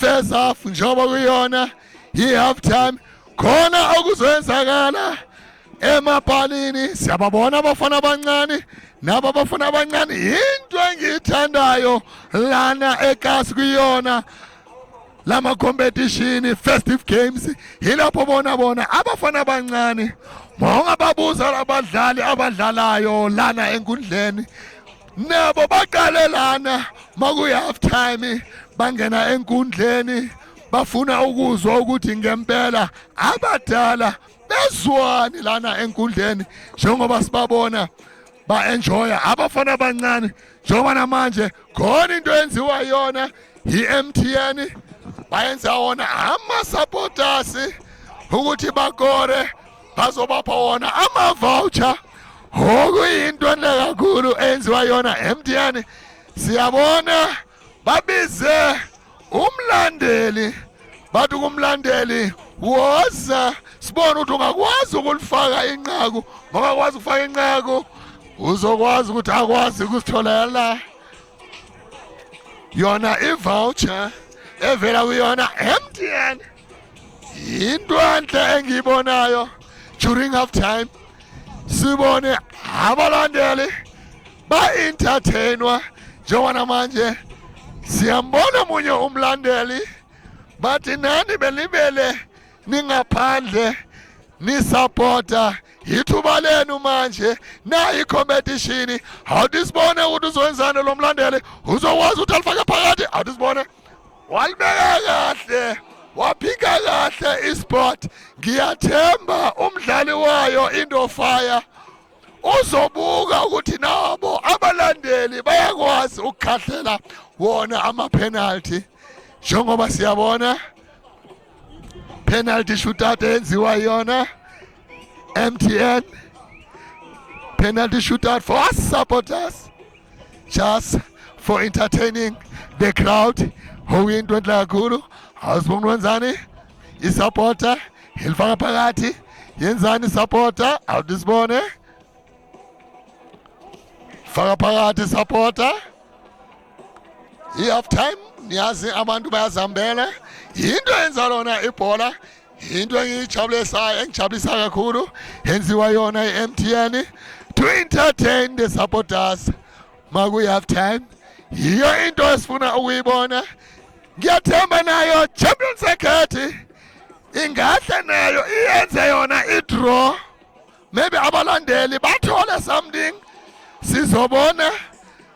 first half. Njengoba kuyona i-half time, khona okuzoyenzakala emapalini, siyababona abafana abancane nabo abafana abancane. Into engiyithandayo lana eKasi kuyona lama competition, festive games, yilapho bona abafana abancane, mawungababuza labadlali abadlalayo lana enkundleni, nabo baqale lana makuyi half time bangena enkundleni, bafuna ukuzwa ukuthi ngempela abadala bezwani lana enkundleni, njengoba sibabona ba-enjoya abafana abancane. Njengoba namanje khona into eyenziwa yona i-MTN, bayenza wona ama-supporters ukuthi bakore, bazobapha wona ama-voucher, okuyinto enhle kakhulu eyenziwa yona MTN. Siyabona babize Umlandeli, bathi kumlandeli, woza sibone ukuthi ungakwazi ukulifaka inqaku. Mawakwazi ukufaka inqaku, uzokwazi ukuthi akwazi ukusitholela yona i-voucher evela kuyona MTN. Into enhle engiyibonayo during half time, sibone abalandeli ba-entertainwa, njengoba namanje siyambona munye umlandeli. Bathi nani belibele ningaphandle nisupporta, ithuba lenu manje, nayi i-competition. Awuthi sibone ukuthi uzoyenzani lo mlandeli, uzokwazi ukuthi alifake phakathi. Awuthi sibone, walibeka kahle, waphika kahle ispot. Ngiyathemba umdlali wayo Indofire uzobuka ukuthi nabo abalandeli bayakwazi ukukhahlela wona ama-penalty, njengoba siyabona penalty shootout eyenziwa yona MTN, penalty shootout for us supporters, just for entertaining the crowd, okuyinto enhle kakhulu. Awusibona wenzani isupporter, ilifaka phakathi, yenzani supporter? Awuthi sibone, faka phakathi supporter. I-half time, niyazi abantu bayazihambela, yinto yenza lona ibhola. Into engiyijabulisayo, engijabulisa kakhulu, yenziwa yona i-MTN to entertain the supporters makuyi-half time, yiyo into esifuna ukuyibona. Ngiyathemba nayo Champion Circuit ingahle nayo iyenze yona i-draw, maybe abalandeli bathole something. Sizobona,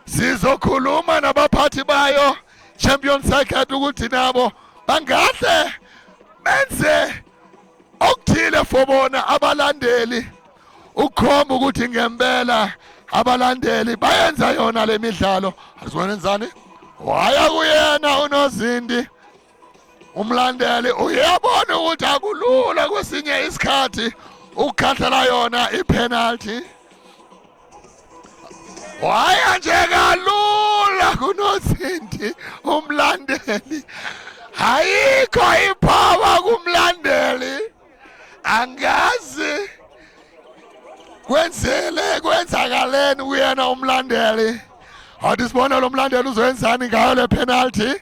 sizokhuluma nabaphathi bayo Champion Circuit ukuthi nabo bangahle benze okuthile for bona abalandeli, ukukhomba ukuthi ngempela abalandeli bayenza yona le midlalo. Asibone waya kuyena unozindi. Umlandeli uyabona ukuthi akulula kwesinye isikhathi ukukhahlela yona ipenalty, waya nje kalula kunozindi umlandeli. Ayikho ipower kumlandeli, angazi kwenzele kwenzakaleni kuyena umlandeli. Athi sibone lo mlandeli uzoyenzani ngayo le penalty.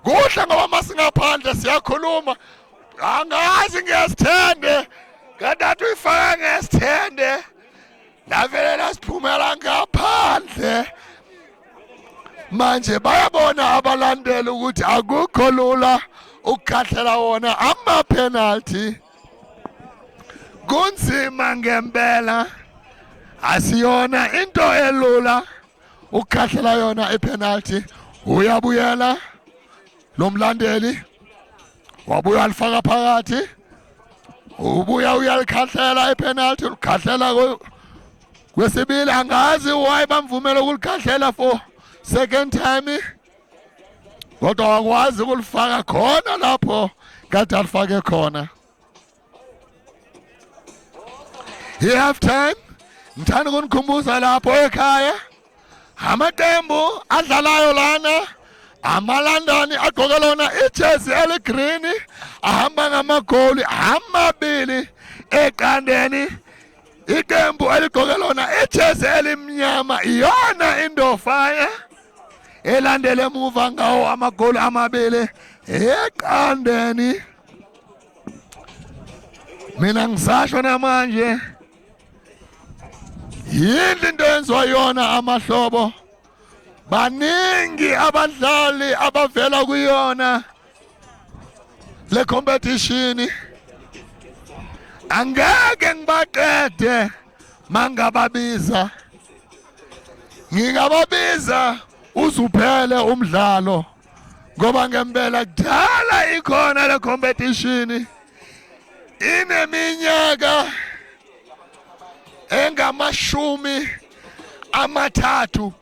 Kuhle ngoba masingaphandle siyakhuluma, angazi ngesithende kanti uyifaka ngesithende, lavele lasiphumela ngaphandle. Manje bayabona abalandeli ukuthi akukho lula ukukhahlela wona ama-penalty, kunzima ngempela, asiyona into elula ukukhahlela yona ipenalty. Uyabuyela lo mlandeli, wabuya alifaka phakathi, ubuya uyalikhahlela ipenalty, ulikhahlela kwesibili. Angazi why bamvumela ukulikhahlela for second time, kodwa wakwazi ukulifaka khona lapho kade alifake khona. I-half time, ngithanda ukunikhumbuza lapho ekhaya, amaqembu adlalayo lana, amaLondon agqoke lona ijezi eligreen ahamba ngamagoli 2-0. Iqembu eligqoke lona ijezi elimnyama iyona Indofire, elandele emuva ngawo amagoli 2-0. Mina ngisasho namanje, yini into yenziwa yona amahlobo? Baningi abadlali abavela kuyona le competition, angeke ngibaqede. Mangababiza, ngingababiza uzuphele umdlalo, ngoba ngempela kudala ikhona le competition, ineminyaka engamashumi amathathu,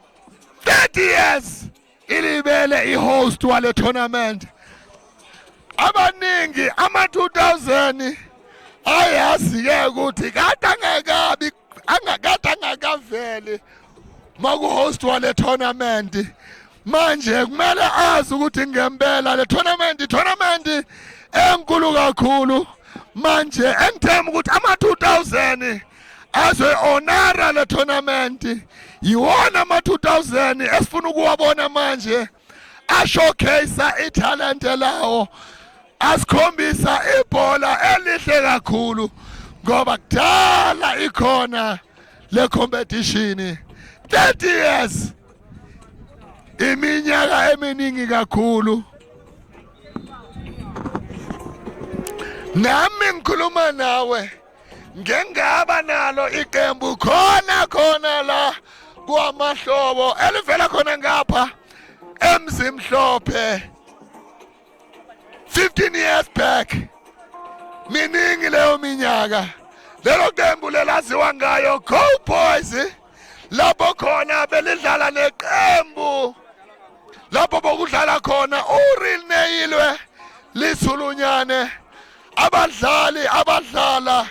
30 years ilibele i-host wale tournament. Abaningi ama-2000 ayazi-ke ukuthi kade angakabi, angakade, angakaveli maku-host wale tournament. Manje kumele azi ukuthi ngempela le tournament, tournament enkulu kakhulu. Manje engithemba ukuthi ama 2000 azwe honora le tournament, yiwona ama 2000 esifuna ukuwabona manje ashowcase ithalente lawo, asikhombisa ibhola elihle kakhulu, ngoba kudala ikhona le competition, 30 years, iminyaka eminingi kakhulu. Nami ngikhuluma nawe ngengaba nalo iqembu khona khona la kwamahlobo elivela khona ngapha eMzimhlophe 15 years back. Miningi leyo minyaka. Lelo qembu lelaziwa ngayo Go Boys, lapho khona belidlala neqembu lapho bokudlala khona uRineyilwe Lithulunyane. Abadlali abadlala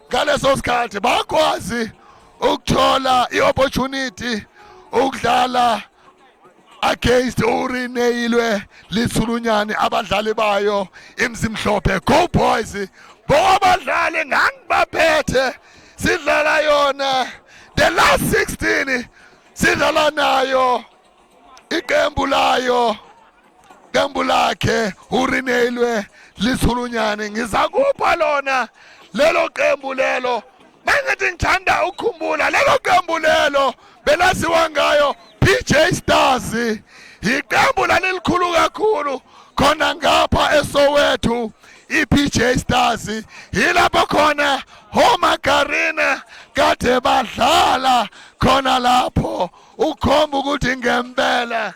ngaleso sikhathi bakwazi ukuthola i-opportunity ukudlala against uRineyilwe Lithulunyane. Abadlali bayo iMzimhlophe Go Boys, bokabadlali ngangibaphethe sidlala yona the last 16, sidlala nayo iqembu layo, qembu lakhe uRineyilwe Lithulunyane. Ngizakupha lona lelo qembu lelo. Mangithi ngithanda ukukhumbula lelo qembu lelo belaziwa ngayo PJ Stars, iqembu lalilikhulu kakhulu khona ngapha eSoweto, iPJ Stars. Yilapho khona hoMagarina kade badlala khona lapho, ukhomba ukuthi ngempela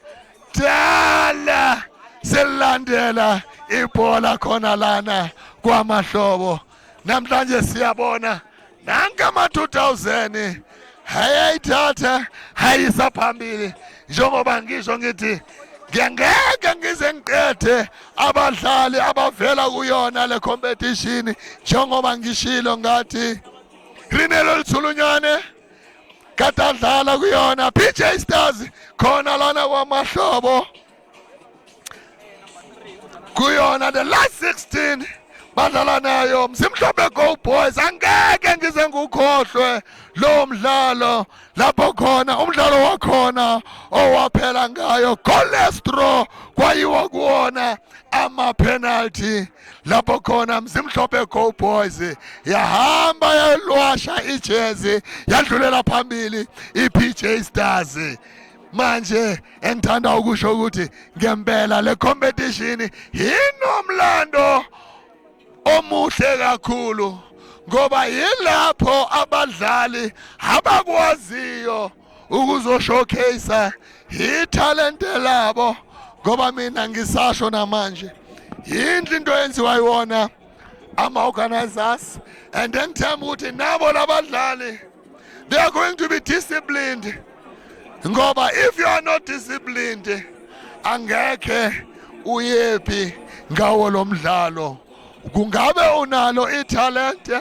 dala selilandela ibhola khona lana kwamahlobo. Namhlanje siyabona nanka ama 2000 hayayithatha hayisa phambili. Njengoba ngisho ngithi ngiyangeke ngize ngiqedhe abadlali abavela kuyona le competition, njengoba ngishilo ngathi Rinelo Lithulunyane kade adlala kuyona PJ Stars khona lana kwamahlobo, kuyona the last 16 badlala nayo Mzimhlophe Go Boys. Angeke ngize ngukhohlwe lo mdlalo lapho khona umdlalo wakhona owaphela ngayo goalless draw, kwayiwa kuwona ama penalty, lapho khona Mzimhlophe Go Boys yahamba yalwasha ijezi, yadlulela phambili iPJ Stars. Manje engithanda ukusho ukuthi ngempela le competition inomlando omuhle kakhulu, ngoba yilapho abadlali abakwaziyo ukuzoshowcase ithalente labo, ngoba mina ngisasho namanje yinhle into eyenziwa yiwona ama-organizers, and engithemba ukuthi nabo labadlali they are going to be disciplined, ngoba if you are not disciplined angekhe uyephi ngawo lo mdlalo. Kungabe unalo ithalente,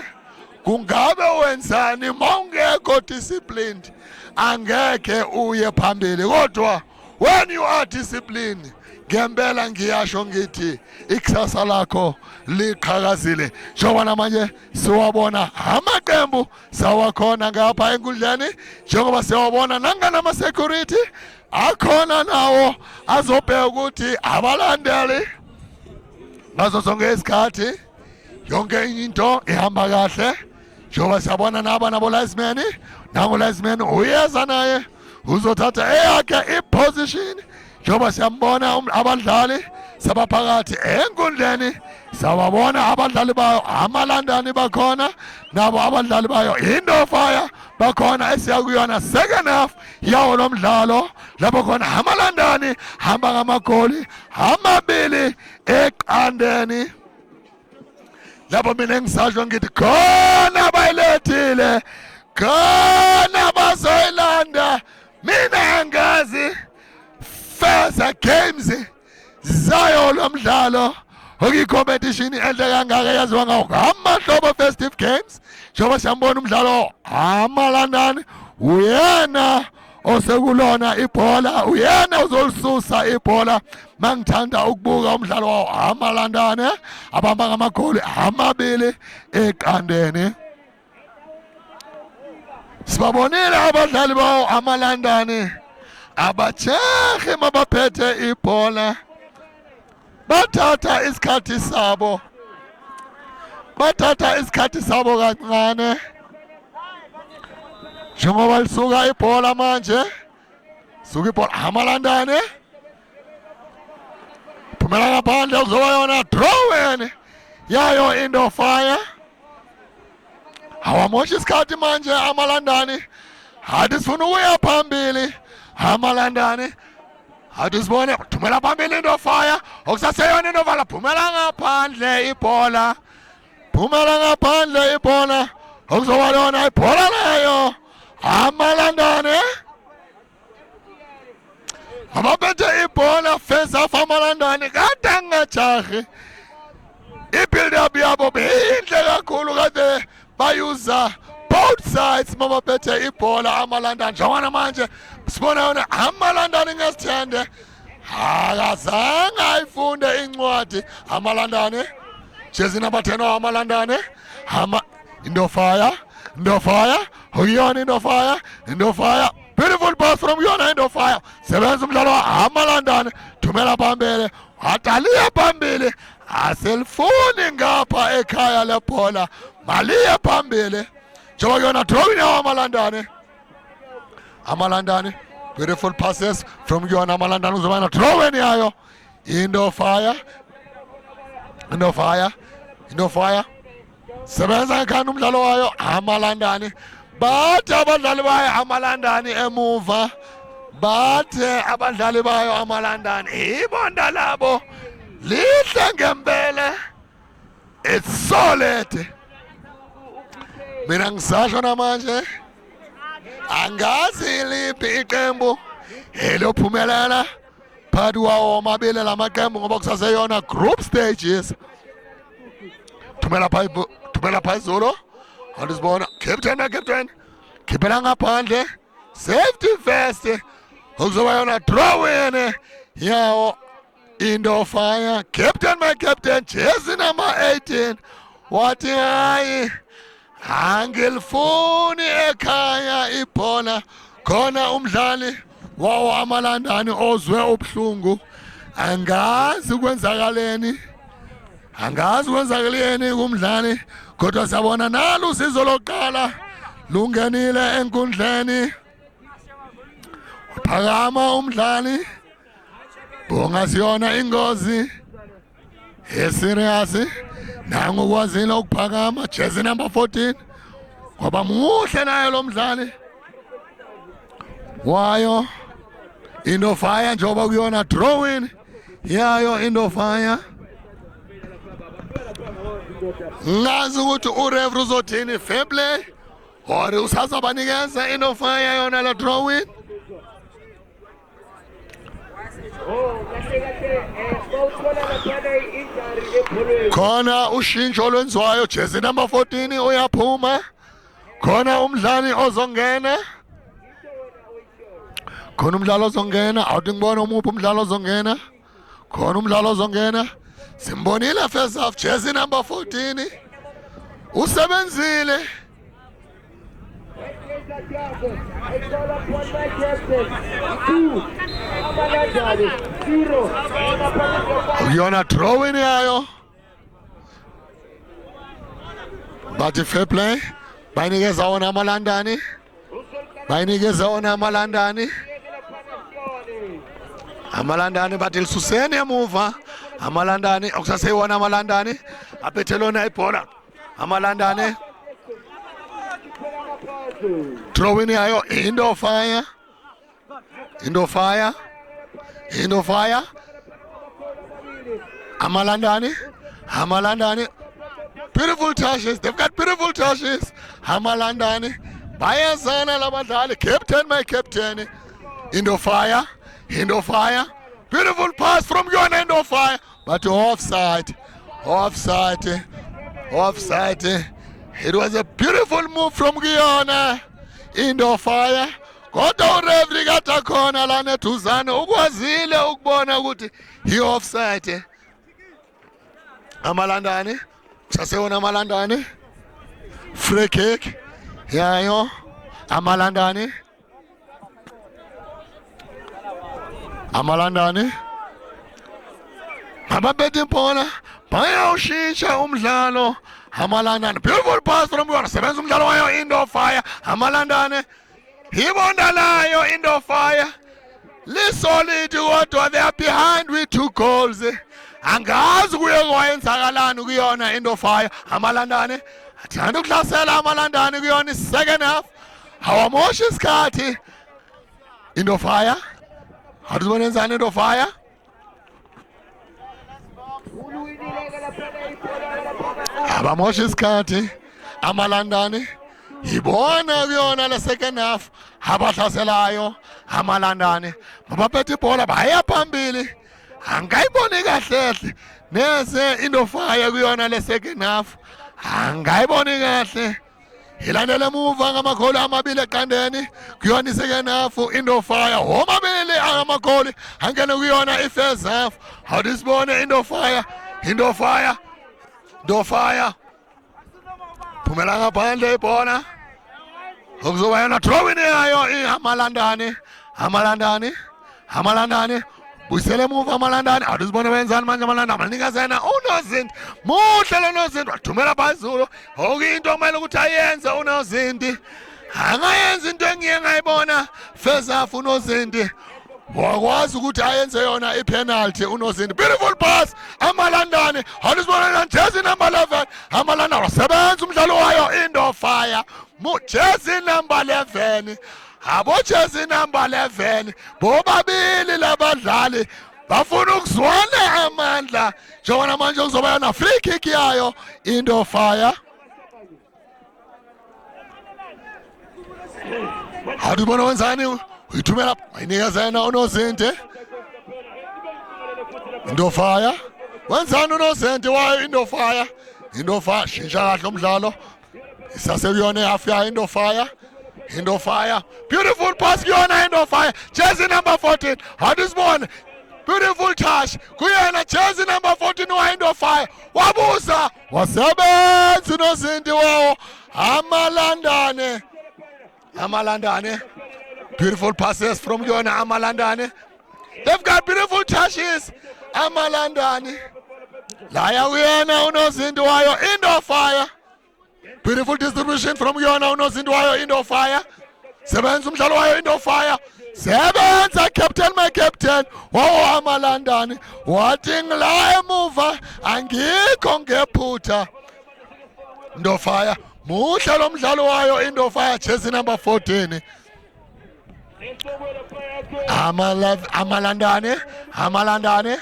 kungabe wenzani, mawungekho disciplined angeke uye phambili. Kodwa when you are disciplined, ngempela ngiyasho ngithi ikusasa lakho liqhakazile, njengoba namanje siwabona amaqembu sawakhona ngapha enkundleni, njengoba siyawabona nanganama security akhona nawo azobheka ukuthi abalandeli ngazo zonke izikhathi yonke into ihamba kahle, njengoba siyabona naba nabo linesman. Nangu linesman uyeza naye uzothatha eyakhe iposition, njengoba siyambona. Abadlali sabaphakathi enkundleni, sawabona abadlali bayo amalandani bakhona nabo, abadlali bayo Indofaya bakhona. Esiya kuyona second half yawo lo mdlalo, lapho khona amalandani hamba ngamagoli 2-0. Lapho mina engisasho ngithi khona bayilethile, khona bazoyilanda. Mina angazi Feza Games zayo lo mdlalo okuyi-competition enhle kangaka yaziwa ngawo Amahlobo Festive Games, njengoba siyambona umdlalo amalandani uyena. Osekulona ibhola uyena uzolisusa ibhola. Mangithanda ukubuka umdlalo wawo amalandane abamba ngamagoli 2-0. Sibabonile abadlali bawo amalandane abajehe mabaphethe ibhola, bathatha isikhathi sabo, bathatha isikhathi sabo kancane. Njengoba lisuka ibhola manje, suka ibhola amalandane phumela ngaphandle, kuzoba yona throw-in yayo Indofire. Awamosha isikhathi manje amalandani, hathi sifuna ukuya phambili amalandani, hathi sibone thumela phambili Indofire, okusaseyona Indofire, phumela ngaphandle ibhola, phumela ngaphandle ibhola, okuzoba yona ibhola leyo amalandane abaphethe ibhola. First half amalandane kade angajahi, i-build up yabo beyinhle kakhulu, kade bayuza both sides mabaphethe ibhola amalandane. Njengoba manje sibona yona amalandane ngesithende, akazange ayifunde incwadi amalandane. Jezi number 10 amalandane ama Indofire, Indofire, uyona Indofire, Indofire. Beautiful pass from yona Indofire. Sebenza umdlalo amalandane, thumela phambili, wataliya phambili, aselifuni ngapha ekhaya lebhola, maliye phambili. Njengoba kuyona throw-in yawo amalandane. Amalandane, beautiful passes from yona amalandane, uzoba na throw-in yayo. Indofire, Indofire, Indofire. Sebenza ngekhanda umdlalo wayo amalandane, bathe abadlali bayo amalandane emuva, bathe abadlali bayo amalandane ibonda labo lihle ngempela, it's solid. Mina ngisasho namanje, angazi liphi iqembu elophumelela phakathi kwawo omabili lamaqembu, ngoba kusaseyona group stages. Thumela phezulu, thumela phezulu, andisibona captain na captain, khiphela ngaphandle, safety first, okuzoba yona throw-in yawo Indofire. Captain my captain, jersey number 18, wathi hayi, angilifuni ekhaya ibhola. Khona umdlali wawo amalandani ozwe ubuhlungu, angazi kwenzakaleni, angazi kwenzakaleni kumdlali, kodwa siyabona nalo usizo lokuqala lungenile enkundleni. Phakama umdlali, bungasiyona ingozi eserious, nangu kwazile ukuphakama, jersey number 14, kwaba muhle naye lo mdlali wayo Indofire. Njengoba kuyona throw-in yayo Indofire, ngazi ukuthi ureferee uzothini, fair play or usazobanikeza Indofire yona la throw-in. Oh, kahle kahle bawuthola laphana i-injury ebholweni. Khona ushintsho olwenziwayo, jersey number 14 uyaphuma, khona umdlali ozongena, khona umdlalo ozongena. Awuthi ngibone umuphi umdlalo ozongena. Khona umdlalo ozongena, simbonile first half, jersey number 14 usebenzile. I call upon my captain. 2, Amalandane, 0. Kuyona throw-in yayo, bathi fair play, bayinikeza wona amalandani, bayinikeza wona amalandani. Amalandane bathi lisuseni emuva amalandane, okusaseyona amalandane aphethe lona ibhola amalandane. Throw-in yayo Indofire, Indofire, Indofire, amalandane, amalandane. Beautiful touches, they've got beautiful touches amalandane, bayazana labadlali. Captain my captain, Indofire, Indofire, beautiful pass from yona Indofire, but offside, offside, offside. It was a beautiful move from Guyana Indofire. Kodwa ureferee kade akhona lana eduzane ukwazile ukubona ukuthi i-offside. Amalandane sasewona amalandane free kick yayo amalandane amalandane abaphethe ibhola bayawushintsha umdlalo amalandane. Beautiful pass from Bwana, sebenza umdlalo wayo Indo Fire. Amalandane ibonda layo Indo Fire lisolid, kodwa they are behind with two goals. Angazi kuye kwayenzakalani kuyona Indo Fire. Amalandane athanda ukuhlasela amalandane kuyona i-second half, awamoshi isikhathi. Indo Fire atubone enzani Indo Fire. Abamosha isikhathi amalandane ibona kuyona le second half abahlaselayo amalandane mabaphethe ibhola baya phambili. Angayiboni kahle hle neze Indo Fire kuyona le second half, angayiboni kahle. Ilandele emuva ngamagoli amabili eqandeni kuyona i-second half Indo Fire, omabili amagoli angene kuyona i-first half. Awuthi Indo Fire, Indo Fire, Indo Fire phumela ngaphandle ibhola, okuzoba yona throw-in yayo amalandane. Amalandane, amalandane buyisele emuva amalandane. Awuthi sibone wenzani manje amalandane. Amanikazena unozinti, muhle lo nozinti, wathumela phezulu, okuyinto okumele ukuthi ayenze unozinti. Angayenza into engiye ngayibona first half, unozinti wakwazi ukuthi ayenze yona ipenalty unozinti. Beautiful pass amalandane. Awusibona jezi number 11 amalandane wasebenza umdlalo wayo Indo Fire, jezi number 11. Abo jezi number 11 bobabili labadlali bafuna ukuzwana amandla, njengoba manje kuzoba yona free kick yayo Indo Fire. Awubona wenzani, uyithumela wayinikeza unozinti Indo Fire. Wenzani unozinti wayo Indo Fire? Indo Fire shintsha kahle umdlalo, isasekuyona ihalf yayo Indo Fire. Indo Fire, beautiful pass kuyona Indo Fire jersey number 14. Awusibone beautiful touch kuyena jersey number 14 wa Indo Fire, wabuza wasebenza unozinti wawo amalandane. Amalandane, beautiful passes from kuyona amalandane. They've got beautiful touches amalandane. Laya kuyena unozinti wayo Indo Fire. Beautiful distribution from kuyona unozinti wayo Indo Fire. Sebenza umdlalo wayo Indo Fire, sebenza captain, my captain wawo amalandane, wathi ngila emuva angikho ngephutha. Indo Fire muhle lo mdlalo wayo Indo Fire jersey number 14. Amalandane, amalandane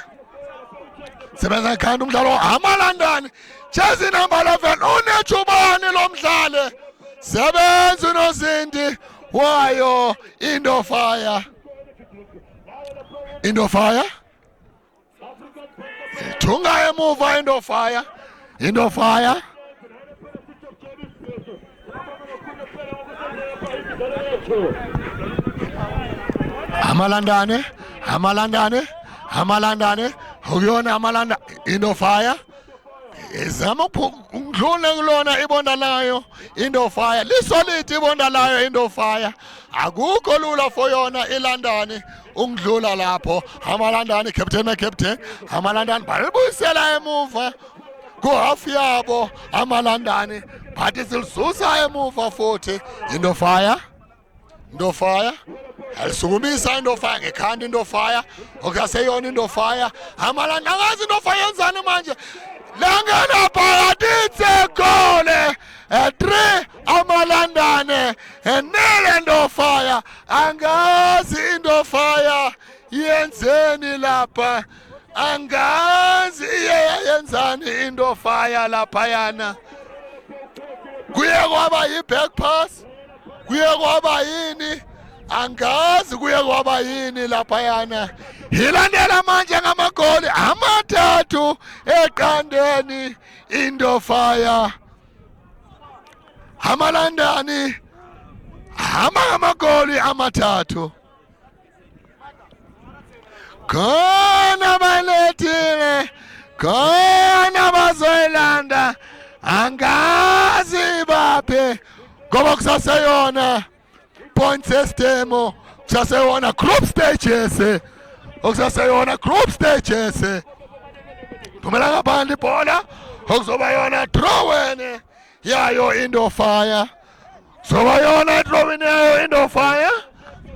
sebenza ngekhanda umdlalo amalandane jersey number 11, unethubani lo mdlali, sebenza unozinti wayo Indo Fire. Indo Fire thunga emuva Indo Fire, Indo Fire. Amalandane, amalandane, amalandane akuyona amalanda Indo Fire izama ukudlula kulona ibonda layo Indo Fire, lisolid ibonda layo Indo Fire. Akukho lula for yona ilandane ukudlula lapho amalandane. Captain na captain amalandane balibuyisela emuva kuhalf yabo amalandane, but silisusa emuva futhi Indo Fire. Indo Fire alisukumisa Indo Fire ngekhanda Indo Fire, okuseyona Indo Fire amalanda. Angazi Indo Fire yenzani manje, langena phakathi, it's a goal! 3 amalandane, 0 Indo Fire. Angazi Indo Fire yenzeni lapha, angazi iye yenzani Indo Fire laphayana. Kuye kwaba yi-back pass, kuye kwaba yini, angazi kuye kwaba yini laphayana. Ilandela manje ngamagoli amathathu eqandeni Indo Fire. Amalandani Hamba ngamagoli 3. Khona balethile, khona bazoyilanda, angazi baphi ngoba kusaseyona point system, kusaseyona group stages, okusaseyona group stages. Phumela ngaphandle ibhola, okuzoba yona drawing yayo Indofire. Zoba yona drawing yayo Indofire.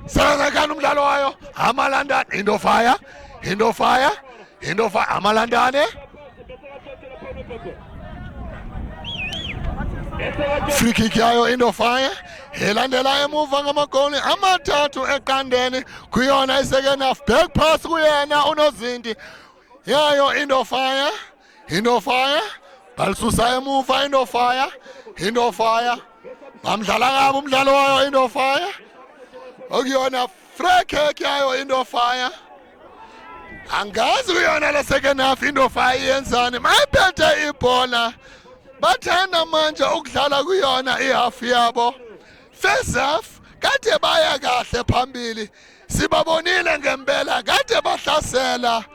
Sakakhana umdlalo wayo Amalandane Indofire, Indofire, Indofire Amalandane. Free kick yayo Indofire elandela emuva ngamagoli 3-0 kuyona i-second half. Back pass kuyena unozinti yayo Indofire, Indofire balisusa emuva Indofire, Indofire bamdlala kabi umdlalo wayo Indofire, okuyona free kick yayo Indofire. Angazi kuyona le second half Indofire iyenzani, mayiphethe ibhola bathanda manje ukudlala kuyona ihalf yabo. First half kade baya kahle phambili, sibabonile ngempela kade bahlasela,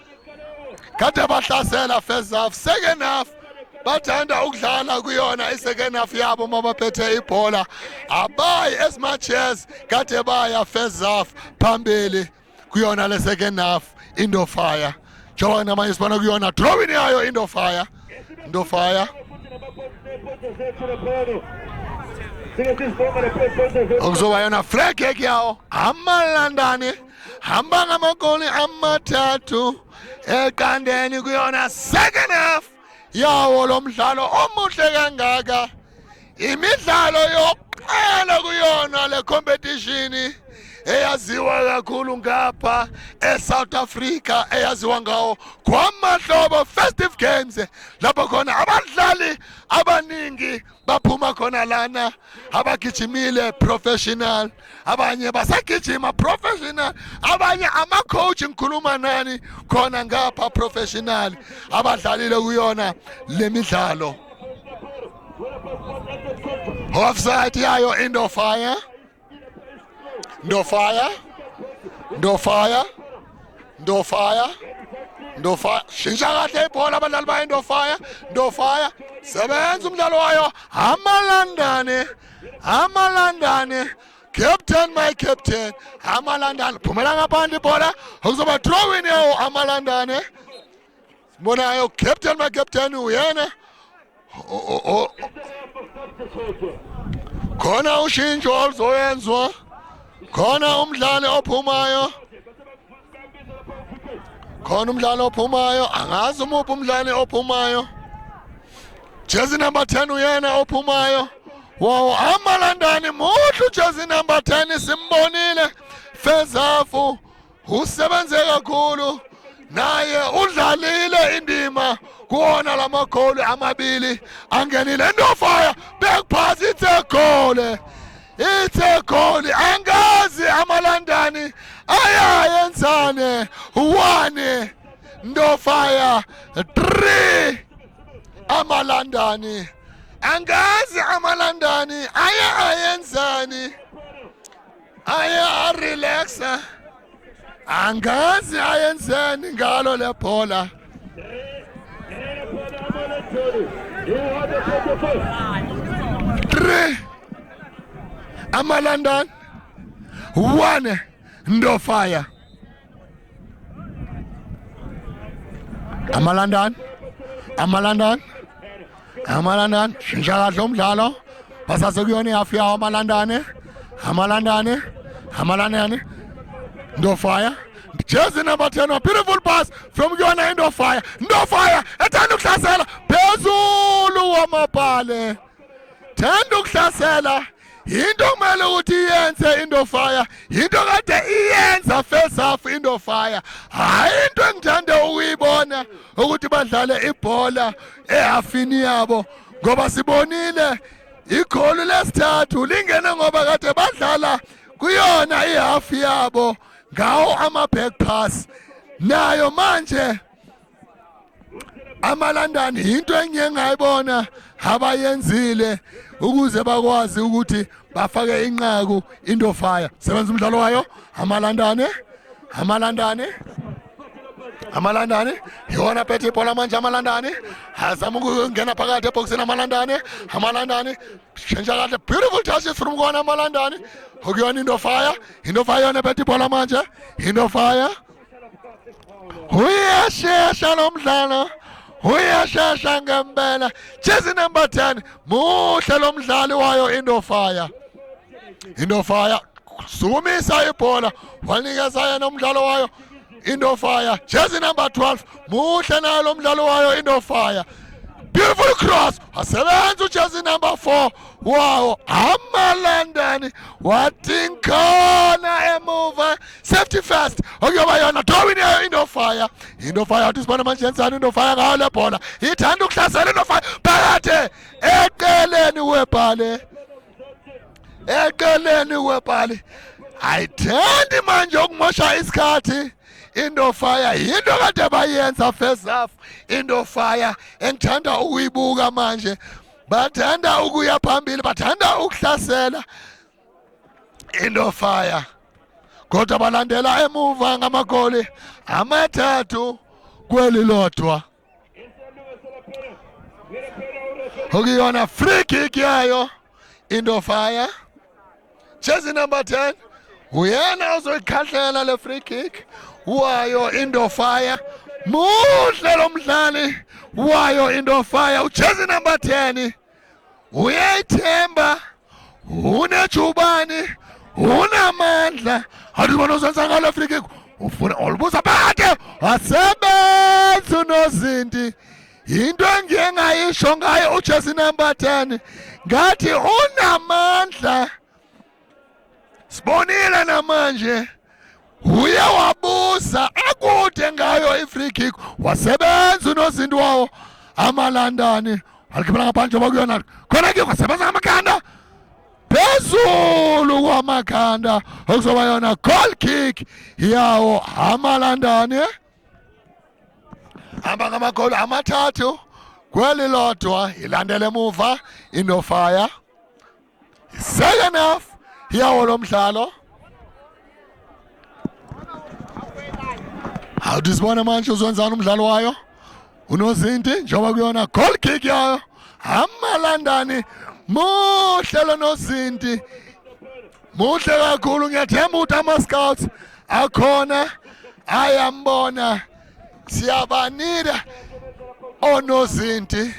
kade bahlasela first half. Second half bathanda ukudlala kuyona i-second half yabo mabaphethe ibhola, abayi as much as kade baya first half phambili kuyona le second half Indofire. Njengoba namanje sibona kuyona drawing yayo Indofire, Indofire okuzoba yona free kick yawo Amalandane. Hamba ngamagoli 3-0 kuyona second half yawo lo mdlalo omuhle kangaka. Imidlalo yokuqala kuyona le competition eyaziwa kakhulu ngapha eSouth Africa, eyaziwa ngawo Kwamahlobo Festive Games, lapho khona abadlali abaningi baphuma khona lana, abagijimile professional, abanye basagijima professional, abanye ama-coach ngikhuluma nani khona ngapha professional abadlalile kuyona le midlalo. Offside yayo Indofire, Ndofire, Ndofire, Ndofire, Ndofire. Shintsha kahle ibhola abadlali ba Indofire, Ndofire sebenza umdlalo wayo Amalandane, Amalandane, captain my captain Amalandane. Phumela ngaphandle ibhola, okuzoba drawing yawo Amalandane. Sibonayo captain my captain uyena khona ushintsho oluzoyenzwa khona, umdlali ophumayo khona, umdlali ophumayo, angazi umuphi umdlali ophumayo. Jezi number 10 uyena ophumayo wawo Amalandane. Muhle jezi number 10, simbonile first half usebenze kakhulu naye, udlalile indima kuwona lamagoli 2 angenile. Ndofire, back pass, it's a goal, it's a goal. Angazi Amalandani ayayenzane. 1 Ndofire, 3 Amalandani. Angazi Amalandani aya ayenzani, aya arelaxa, angazi ayenzeni ngalo le bhola. 3 Amalandani, 1 Ndofire. Amalandani, Amalandani, Amalandani, shintsha kahle umdlalo, basase kuyona ihafu yawo Amalandane, Amalandane, Amalandane. Ndofire, jezi number 10, beautiful pass from kuyona Indofire, Ndofire ethanda ukuhlasela phezulu wamapale, thanda ukuhlasela. Into kumele ukuthi iyenze Indofire, into kade iyenza first half Indofire. Hayi, into engithanda ukuyibona ukuthi badlale ibhola ehafini yabo, ngoba sibonile igoli lesithathu lingene ngoba kade badlala kuyona ihafu yabo ngawo ama back pass. Nayo manje Amalandani into engiye ngayibona abayenzile ukuze bakwazi ukuthi bafake inqaku Indofire. Sebenza umdlalo wayo Amalandane, Amalandane, Amalandane iwona phethe ibhola manje. Amalandane azama ukungena phakathi ebhokisini. Amalandane, Amalandane shentsha kahle, beautiful touches from kona Amalandane. Okuyona Indofire, Indofire yona phethe ibhola manje. Indofire uyashesha lo mdlalo, uyashesha ngempela. Jezi number 10, muhle lo mdlali wayo Indofire. Indofire sukumisa ibhola, wanikeza yena umdlalo wayo Indofire, jezi number 12, muhle nayo lo mdlalo wayo Indofire. Beautiful cross, asebenza ujezi number 4 wawo Amalandani, wathi nkhona emuva, safety first. Okuyoba yona throw-in yayo Indofire. Indofire athi sibona manje yenzani Indofire ngayo le bhola. Ithanda ukuhlasela Indofire phakathi eceleni webhale, eceleni webhale. Ayithandi manje ukumosha isikhathi Indofire, yinto kade bayenza first half. Indofire engithanda ukuyibuka manje, bathanda ukuya phambili, bathanda ukuhlasela Indofire, kodwa balandela emuva ngamagoli 3-1. Okuyona free kick yayo Indofire, jezi number 10 uyena ozoyikhahlela le free kick wayo Indofire. Muhle lo mdlali wayo Indofire, ujezi number 10, uyayithemba, unejubane, unamandla. Alibona uzenza ngalo free kick, ufuna olubuza phakathi, asebenza unozinti. Into engiye ngayisho ngayo ujezi number 10, ngathi unamandla, sibonile namanje uye wabuza akude ngayo i-free kick, wasebenza unozinti wawo Amalandani, alikhiphela ngaphandle bakuyona khona ke, wasebenza ngamakhanda, phezulu kwamakhanda, okuzoba yona goal kick yawo Amalandani. Hamba ngamagoli 3-1, ilandele emuva Indofire. Second half yawo lo mdlalo, awuthi sibone manje uzwenzani umdlalo wayo unozinti, njengoba kuyona goal kick yayo Amalandani. Muhle lo nozinti, muhle kakhulu. Ngiyathemba ukuthi ama-scouts akhona ayambona. Siyabanida onozinti,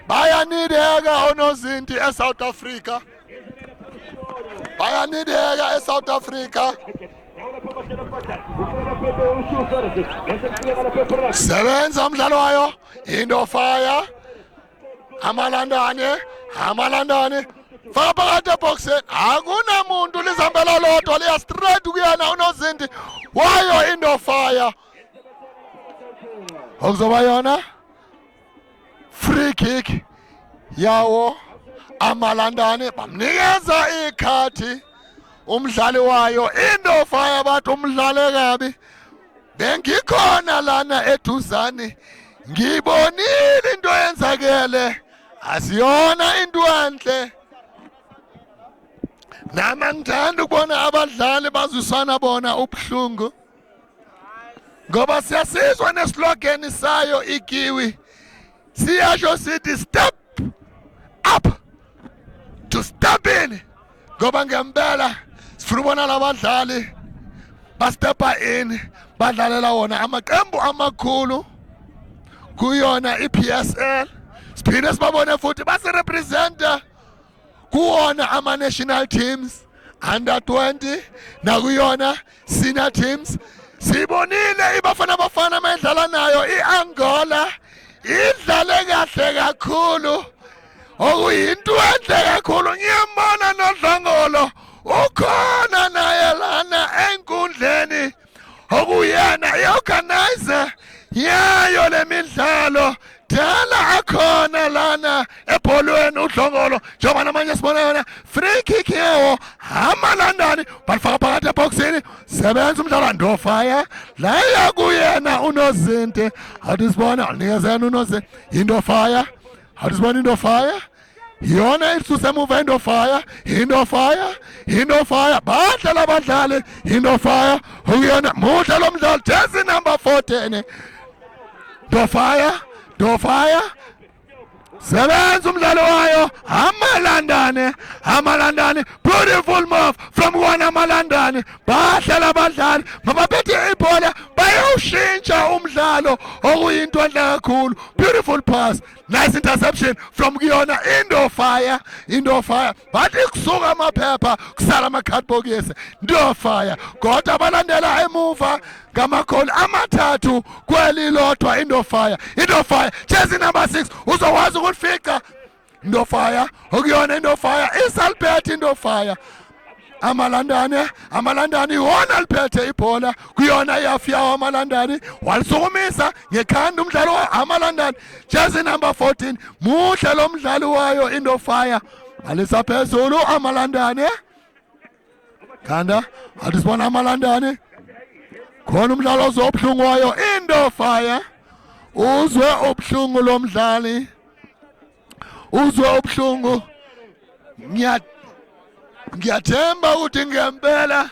bayanideka onozinti eSouth Africa, bayanideka eSouth Africa. Sebenza umdlalo wayo Indofire. Amalandane, Amalandane faka phakathi ebhoxini, akunamuntu, lizambela lodwa, liya straight kuyena unozinti wayo Indofire, okuzoba yona free kick yawo Amalandane. Bamnikeza ikhathi umdlali wayo Indofire, bathi umdlale kabi. Bengikhona lana eduzane, ngibonile into eyenzakele, asiyona into enhle. Nami ngithanda ukubona abadlali bazwisana bona ubuhlungu, ngoba siyasizwa neslogan sayo ikiwi, siyasho sithi "Step up to step in", ngoba ngempela sifuna ubona labadlali bastepa in, badlalela wona amaqembu amakhulu kuyona iPSL, siphinde sibabone futhi basirepresenta kuwona ama-national teams under 20 nakuyona senior teams. Sibonile iBafana Bafana mayidlala nayo iAngola, idlale kahle kakhulu, okuyinto enhle kakhulu. Ngiyambona noDlongolo ukhona naye lana enkundleni, okuyena i-organizer yayo lemidlalo, dala akhona lana ebholweni uDlongolo. Njengoba namanje sibona yona free kick yawo amaLandani, balifaka phakathi ebhokisini, sebenza umdlalo Ndofaya laya kuyena unozinti. Athi sibona nikezena unozinti Indofaya. Athi sibona Indofaya yona isuse emuva, Indofaya, Indofaya, Indofaya, badlala abadlali Indofaya ukuyona. Muhle lo mdlalo, jezi number 14 Ndofaya, Ndofaya, sebenza umdlalo wayo amalandane, amalandane. Beautiful move from wona amalandane. Bahlala abadlali mabaphethe ibhola, bayawushintsha umdlalo, okuyinto enhle kakhulu. Beautiful pass, nice interception from kuyona Indofire, Indofire. Bathi kusuka amaphepha, kusala amakhadibhokisi. Indofire kodwa balandela emuva ngamagoli 3 kwelilodwa. Indofire, Indofire, jezi number 6 uzokwazi ukulifica. Indofire okuyona Indofire isaliphethe Indofire. Amalandane, amalandane iwona liphethe ibhola kuyona ihafu yawo amalandane. Walisukumisa ngekhanda umdlalo wa amalandane, jezi number 14. Muhle lo mdlalo wayo Indofire, alisa phezulu amalandane, khanda. Athi sibona amalandane khona umdlalo ozobuhlungu wayo Indofire. Uzwe ubuhlungu lo mdlali, uzwe ubuhlungu. Ngiyathemba ukuthi ngempela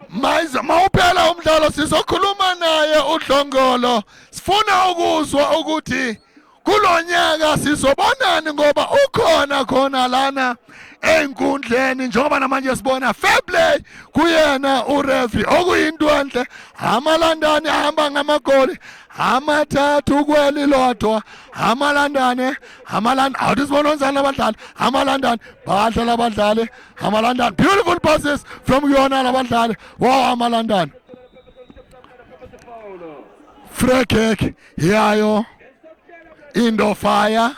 mayize mawuphela umdlalo sizokhuluma naye uDlongolo, sifuna ukuzwa ukuthi kulonyaka sizobonani, ngoba ukhona khona lana einkundleni. Njengoba namanje sibona fair play kuyena ureferee, okuyinto enhle. Amalandane ahamba ngamagoli 3 kwelilodwa. Amalandane, amalandane, awuthi sibona onzani abadlali amalandane. Badlala abadlali amalandane, beautiful passes from kuyona labadlali. Wow, amalandane. Free kick yayo Indofire.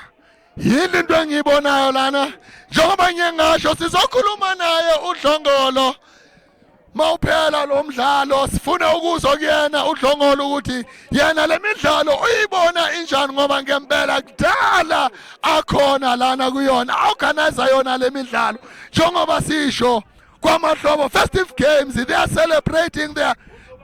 Yini into engiyibonayo lana? Njengoba ngiye ngasho, sizokhuluma naye uDlongolo mawuphela lo mdlalo. Sifuna ukuzwa kuyena uDlongolo ukuthi yena le midlalo uyibona injani, ngoba ngempela kudala akhona lana kuyona, organizer yona le midlalo. Njengoba sisho kwamahlobo festive games, they are celebrating their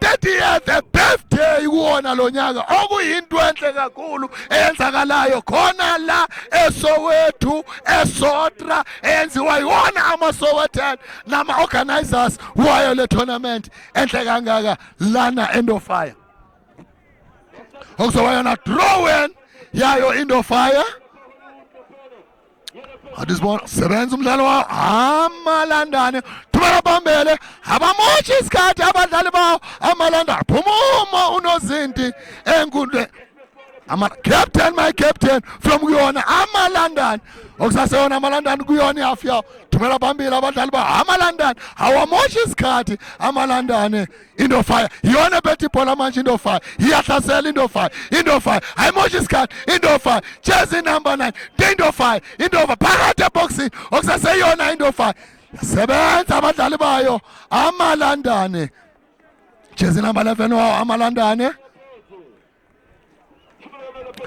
30th birthday kuwona lo nyaka, okuyinto enhle kakhulu eyenzakalayo khona la eSoweto, eSotra, eyenziwa yiwona ama-Sowetan nama-organizers wayo le tournament enhle kangaka lana Endofire, okuzoba yona throw-in yayo Indofire. Athi sibona sebenza umdlalo wawo amalandane, thumela phambili, abamoshi isikhathi abadlali bawo amalandane. Phumuma unozinti enkundleni. Ama captain, my captain from kuyona amalandane, okusaseyona amalandane kuyona ihafu yawo. Thumela phambili abadlali bawo amalandane, awamoshi isikhathi amalandane. Indofire iyona ephethe ibhola manje. Indofire iyahlasela, Indofire, Indofire ayimoshi isikhathi. Indofire, jezi number 9, Indofire, Indofire phakathi eboxini, okusaseyona Indofire. Sebenza abadlali bayo amalandane, jezi number 11 wawo amalandane,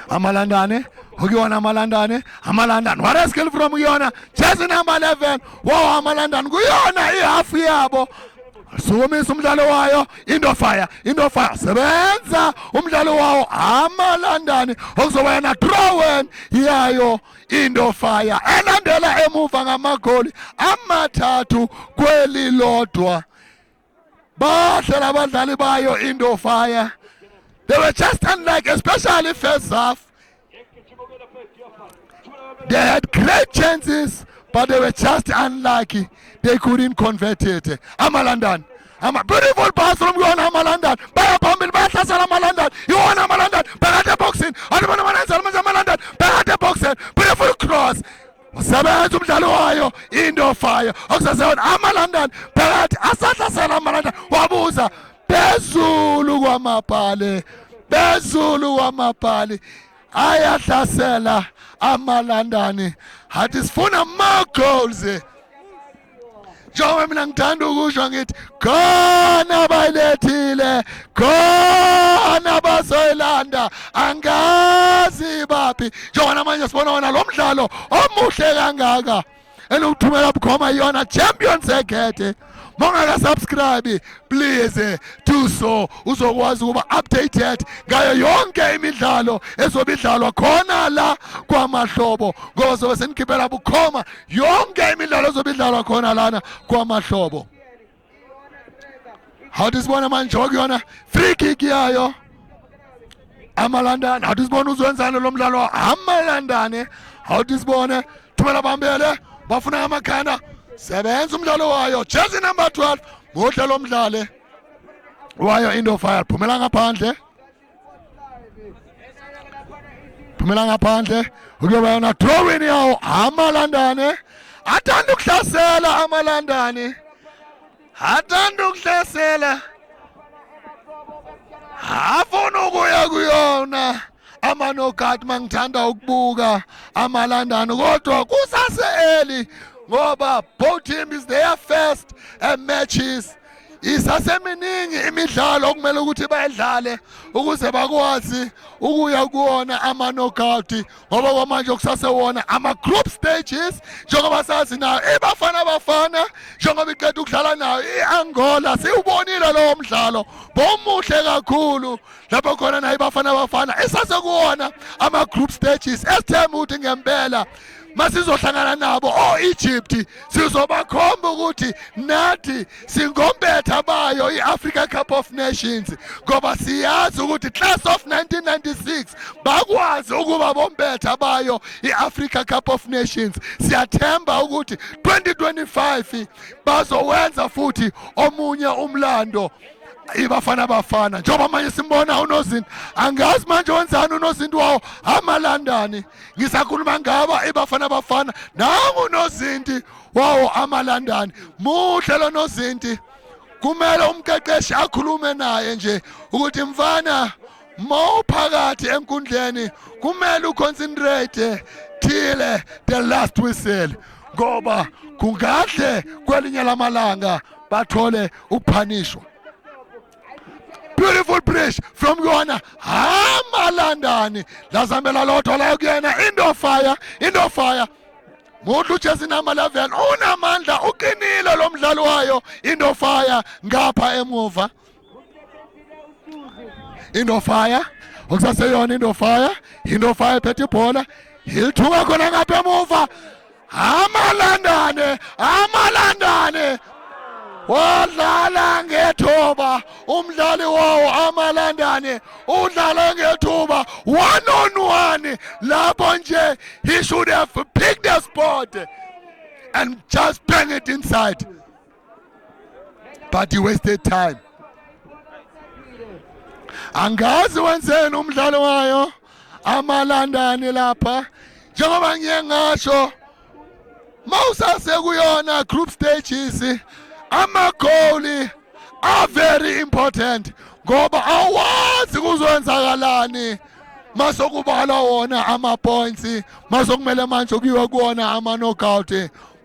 amalandane okuyona amalandane, amalandane. What a skill from kuyona jezi number 11 wawo amalandane kuyona ihafu yabo. Sukumisa umdlalo wayo Indofire, Indofire, sebenza umdlalo wawo amalandane, okuzoba yena throw-in yayo Indofire elandela emuva ngamagoli 3 kwelilodwa. Bahle abadlali bayo Indofire. They were just unlike, especially first half. They had great chances, but they were just unlucky, they couldn't convert it. Amalandan ama beautiful pass from kuyona amalandan. Baya phambili, bayahlasela amalandan, iwona amalandan phakathi eboxini. Alibona amalandan manje, amalandan phakathi eboxini, beautiful cross, usebenza umdlalo wayo Indofire, okusaseyona amalandan phakathi, asahlasela amalandan. Wabuza phezulu kwamapali, phezulu kwamapali. Ayahlasela amalandani, hathi sifuna more goals. Njengoba mina ngithanda ukusho ngithi khona bayilethile, khona bazoyilanda, angazi baphi. Njengoba namanje sibona wona lo mdlalo omuhle kangaka eliwuthumela bukhoma iyona Champion Circuit. Mongaka-subscribe, please do so, uzokwazi ukuba updated ngayo yonke imidlalo ezobe idlalwa khona la kwamahlobo, ngoba sobe senikhiphela bukhoma yonke imidlalo ezobe idlalwa khona lana kwamahlobo. Hawuthi sibone manje okuyona free kick yayo amalandane. Hawuthi sibone uzwenzani lo mdlalo amalandane. Hawuthi sibone, thumela bambele, bafuna amakhanda, sebenza umdlalo wayo jersey number 12. Muhle lo mdlali wayo Indofire. Phumela ngaphandle, phumela ngaphandle, ukuyoba yona drawing yawo amalandane. Athanda ukuhlasela amalandane, athanda ukuhlasela, afuna ukuya kuyona ama-knockout. Mangithanda ukubuka amalandane, kodwa kusase early ngoba both team is their first matches. Isaseminingi imidlalo okumele ukuthi bayidlale ukuze bakwazi ukuya kuwona ama-knockout, ngoba kwamanje kusasewona ama-group stages. Njengoba sazi nayo iBafana Bafana, njengoba iqeda ukudlala nayo i-Angola, siwubonile lowo mdlalo bomuhle kakhulu lapho khona nayo iBafana Bafana isasekuwona ama-group stages. Esithemba ukuthi ngempela masizohlangana nabo o-Egypt sizobakhomba ukuthi nathi singompetha bayo i-Africa Cup of Nations, ngoba siyazi ukuthi class of 1996 bakwazi ukuba bompetha bayo i-Africa Cup of Nations. Siyathemba ukuthi 2025 bazowenza futhi omunye umlando iBafana Bafana. Njengoba manje simbona unozinto, angazi manje wenzani unozinto wawo amalandani. Ngisakhuluma ngaba iBafana Bafana, nangu unozinti wawo amalandani. Muhle lo nozinti, kumele umqeqeshi akhulume naye nje ukuthi mfana, mawuphakathi enkundleni kumele uconcentrate till the last whistle, ngoba kungahle kwelinye lamalanga bathole ukuphanishwa. Beautiful bridge from kuyona amalandani, lazambela lodwa la kuyena Indofire. Indofire muhle, ujezi number 11 unamandla, uqinile lo mdlalo wayo Indofire ngapha emuva. Indofire okusaseyona Indofire, Indofire ephethe ibhola, ilithuka khona ngapha emuva. Amalandane, amalandane wadlala ngethuba umdlali wawo amalandane, udlala ngethuba one on one lapho nje. He should have picked the spot and just bang it inside, but he wasted time. Angazi wenzeni umdlalo wayo amalandane lapha. Njengoba ngiye ngasho, mawusase kuyona group stages, amagoli are very important, ngoba awazi kuzowenzakalani masokubalwa wona ama-points, masokumele manje kuyiwe kuwona ama-knockout.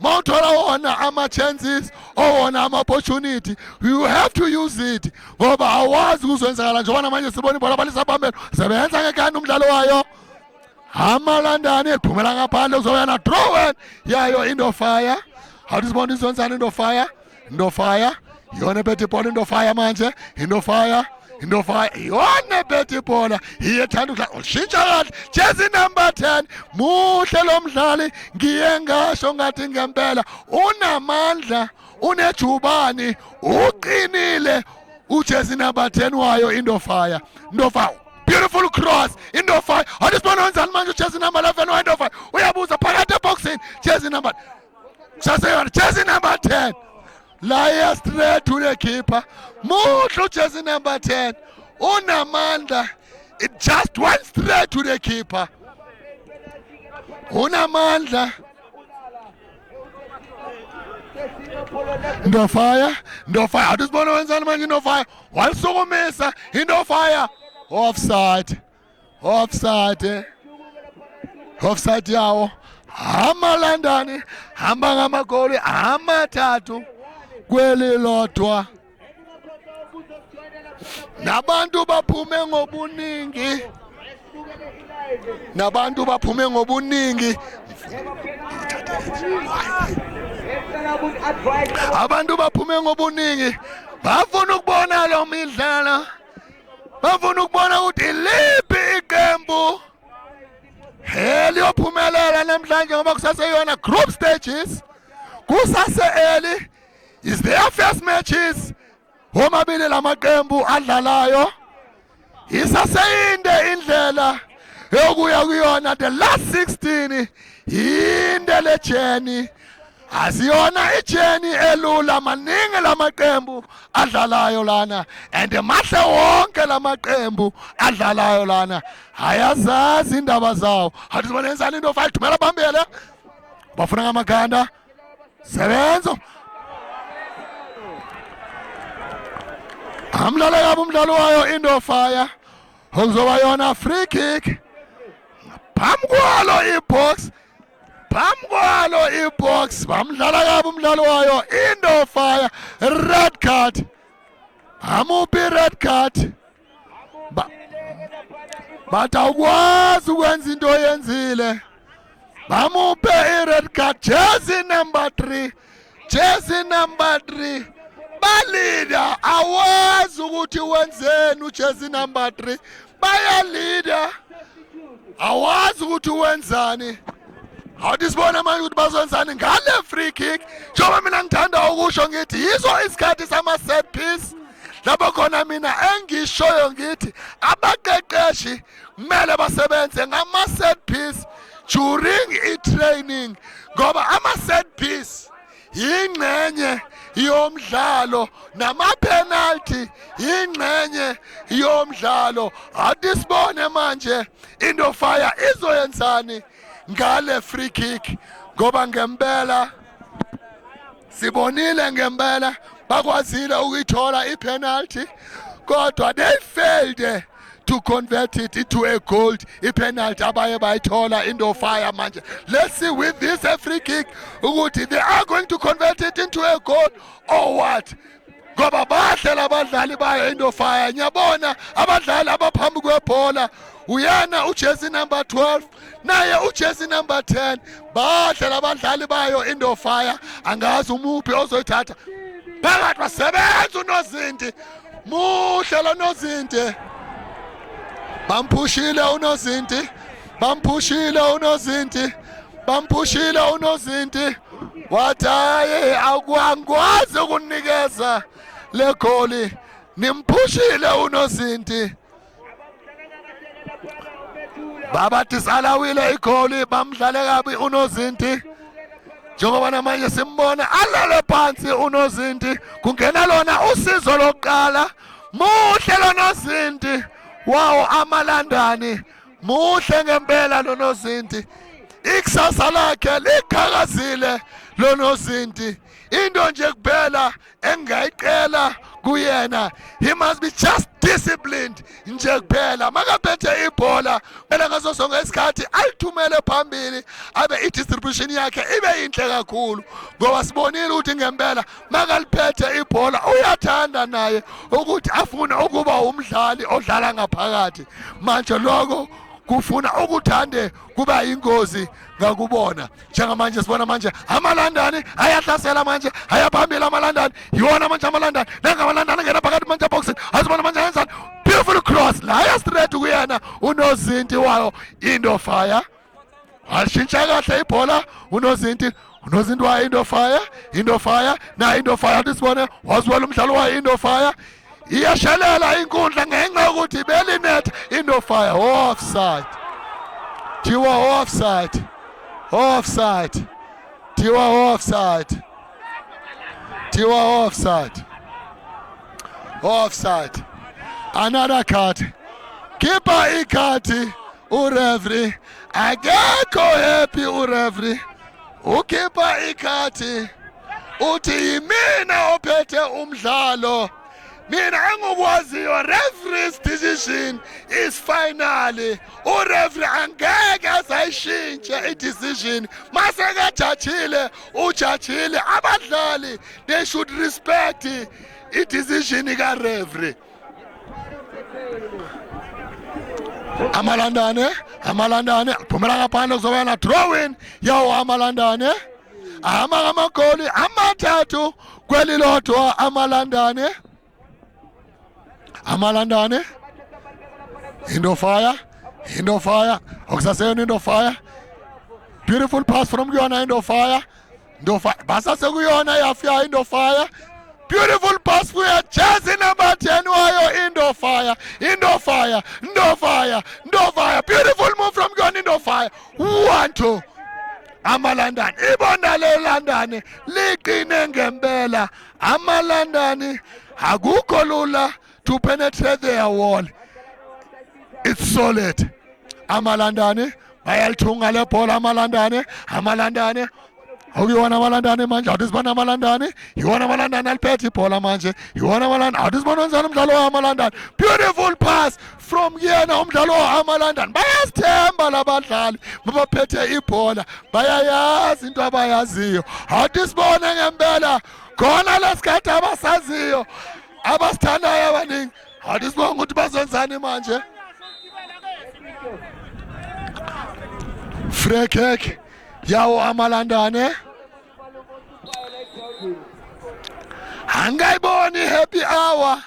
Mawuthola wona ama-chances owona ama-opportunity, you have to use it, ngoba awazi kuzwenzakala. Njengoba namanje sibona ibhola balisabambelo, sebenza ngekani umdlalo wayo amalandane, liphumela ngaphandle, kuzoya na throw yayo Indofire. Awuthi sibona izwenzani Indofire. Indofire iyona ephethe ibhola. Indofire manje, Indofire, Indofire iyona ephethe ibhola, iye ethanda ukudlala. Ushintsha kahle jezi number 10, muhle lo mdlali. Ngiye ngasho ngathi ngempela unamandla, unejubani, uqinile ujezi number 10 wayo Indofire. Indofire, beautiful cross, Indofire. Awuthi sibona wenzani manje ujezi number 11 wa Indofire. Uyabuza phakathi eboxini, jezi number kusaseyona jezi number 10 la, straight to the keeper. Muhle ujezi number 10, unamandla. It just went straight to the keeper, unamandla. Ndofire, Ndofire, awuthi sibone wenzani manje Ndofire. Walisukumisa Indofire, offside, offside, offside yawo amalandani. Hamba ngamagoli 3. kwelilodwa. Nabantu baphume ngobuningi, nabantu baphume ngobuningi, abantu baphume ngobuningi, bafuna ukubona lo midlalo, bafuna ukubona ukuthi iliphi iqembu eliyophumelela namhlanje, ngoba kusaseyona group stages, kusase early, is their first matches womabili lamaqembu adlalayo. Isaseyinde indlela yokuya kuyona the last 16, yinde le journey, asiyona i-journey elula. Maningi lamaqembu adlalayo lana and mahle wonke lamaqembu adlalayo lana, ayazazi indaba zawo. Athi sibonenzani into five, thumela phambili, bafuna ngamakhanda, sebenzo amdlalo kabi umdlalo wayo Indofire, okuzoba yona free kick phambi kwalo ibox, phambi kwalo ibox. Bamdlala kabi umdlalo wayo Indofire, red card. Amuphi red card? Bathi awukwazi ukwenza into oyenzile, bamuphe i-red card. Jersey number 3, jersey number 3, balida, awazi ukuthi wenzeni ujersey number 3, bayalida, awazi ukuthi wenzani. Awuthi sibone manje ukuthi bazenzani ngale free kick. Njengoba mina ngithanda ukusho ngithi yiso isikhathi sama-set piece, lapho khona mina engishoyo ngithi abaqeqeshi kumele basebenze ngama-set piece during i-training, ngoba ama-set piece yingxenye yomdlalo, nama-penalty yingxenye yomdlalo. Athi sibone manje Indofire izoyenzani ngale free kick, ngoba ngempela sibonile, ngempela bakwazile ukuyithola i-penalty, kodwa they failed to convert it into a goal, i-penalty abaye bayithola Indofire. Manje let's see with this a free kick ukuthi they are going to convert it into a goal or what, ngoba bahle labadlali bayo Indofire. Ngiyabona abadlali abaphambi kwebhola, uyena ujezi number 12 naye ujezi number 10, bahle labadlali bayo Indofire. Angazi umuphi ozoyithatha phakathi. Basebenza unozinti, muhle lo nozinti. Bamphushile unozinti, bamphushile unozinti, bamphushile unozinti, wathi hayi, angikwazi ukunikeza le goli, nimphushile unozinti. Baba disalawile igoli, bamdlale kabi unozinti, njengoba namanje simbona alale phansi unozinti, kungena lona usizo lokuqala. Muhle lo nozinti wawo amalandani, muhle ngempela lo nozinti, ikusasa lakhe liqhakazile lo nozinti. Into nje kuphela engayiqela kuyena, he must be just disciplined nje kuphela. Makaphethe ibhola, kumele ngaso sonke isikhathi alithumele phambili, abe i-distribution yakhe ibe yinhle kakhulu, ngoba sibonile ukuthi ngempela makaliphethe ibhola uyathanda naye ukuthi afune ukuba umdlali odlala ngaphakathi. Manje lokho kufuna ukuthande kuba ingozi ngakubona. Njengamanje sibona manje amalandani ayahlasela, manje ayaphambili amalandani, yiwona manje amalandani, nangamalandani angena phakathi manje eboxini. Azibona manje ayenzani? Beautiful cross laya straight kuyena unozinti wayo Indofire, washintsha kahle ibhola unozinti, unozinti wayo Indofire, Indofire na Indofire. Athi sibone, waziwela umdlalo wayo Indofire, iyashelela inkundla ngenxa yokuthi belinet Indofire. Offside, thiwa offside, offside, thiwa offside, thiwa offside, offside. Another card, khipha ikhadi ureferee, akekho happy ureferee, ukhipha ikhadi, uthi yimina ophethe umdlalo. Mina engikwaziyo, referee's decision is finally. Ureferee angeke azayishintshe i-decision masekajajile, ujajile. Abadlali, they should respect i-decision ka-referee. Amalandane, amalandane phumela ngaphandle, kuzoba na drawing yawo amalandane. Ama ngamagoli 3 kwelilodwa amalandane. Amalandane, into fire, into fire, okusaseyona into fire. Beautiful pass from kuyona into fire, into fire, basasekuyona yafika into fire. Beautiful pass kuya jersey number 10 wayo into fire, into fire, into fire, into fire. Beautiful move from kuyona into fire. 1-2. Amalandani, ibona lelandani liqine ngempela. Amalandani akukho lula to penetrate their wall. It's solid. Amalandani bayalithunga le bhola. Amalandane, amalandane okuyiwona amalandane manje. Awuthi sibona amalandane, iwona amalandane aliphethe ibhola manje, iwona amalandane. Awuthi sibona wenzani umdlalo wamalandane. Beautiful pass from kuyena umdlalo wamalandane. Bayazithemba labadlali mabaphethe ibhola, bayayazi into abayaziyo. Awuthi sibone ngempela khona lesikhathi abasaziyo, abasithandayo abaningi. Awuthi sibone ukuthi bazenzani manje. Free kick yawo amalandane. Angayiboni happy hour.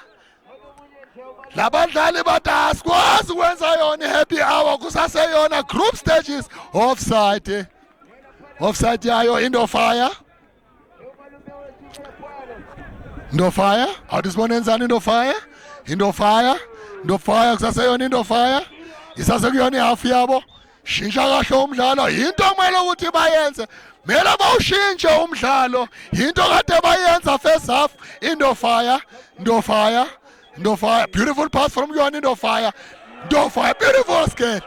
Labadlali bathi asikwazi ukwenza yona i-happy hour, kusaseyona group stages. Offside, offside yayo into fire, into fire. Awuthi sibone enzani into fire, into fire, into fire, kusaseyona into fire, isasekuyona ihafu yabo. Shintsha kahle umdlalo, into kumele ukuthi bayenze, kumele bawushintshe umdlalo, into kade bayenza first half. Into fire, into fire, into fire. Beautiful pass from kuyona into fire, into fire. Beautiful skill.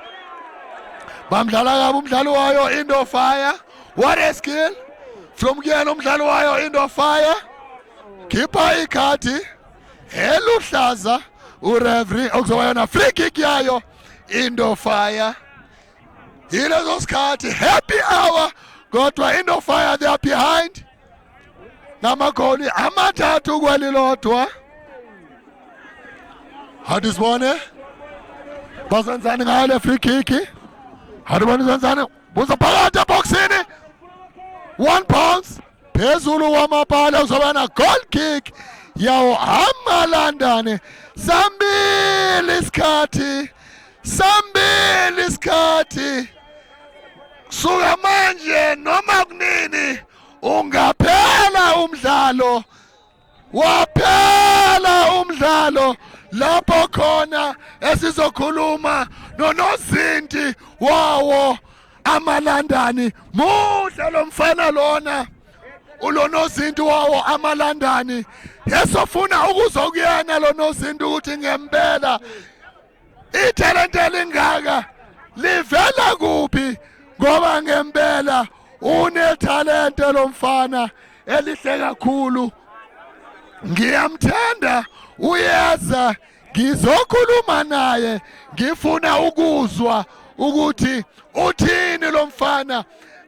Bamdlala kabi umdlalo wayo into fire. What a skill from kuyena umdlalo wayo into fire. Khipha ikhadi eluhlaza ureferee, okuzoba yona free kick yayo into fire. Yilezo sikhathi happy hour, kodwa into fire, they are behind ngamagoli 3 kwelilodwa. Hathi sibone bazenzani ngayo le free kick. Hathi bone zenzani, buza phakathi eboxini, one bounce phezulu kwamapala, kuzoba na goal kick yawo amalandane. Sambili isikhathi, sambili isikhathi. Suka manje noma kunini ungaphela umdlalo, waphela umdlalo lapho khona esizokhuluma nonozinti wawo amalandani. Muhle lo mfana lona, ulonozinti wawo amalandani, esofuna ukuzokuyena lo nozinti ukuthi ngempela ithalente elingaka livela kuphi, ngoba ngempela unethalente lo mfana elihle kakhulu. Ngiyamthanda, uyeza ngizokhuluma naye, ngifuna ukuzwa ukuthi uthini lo mfana.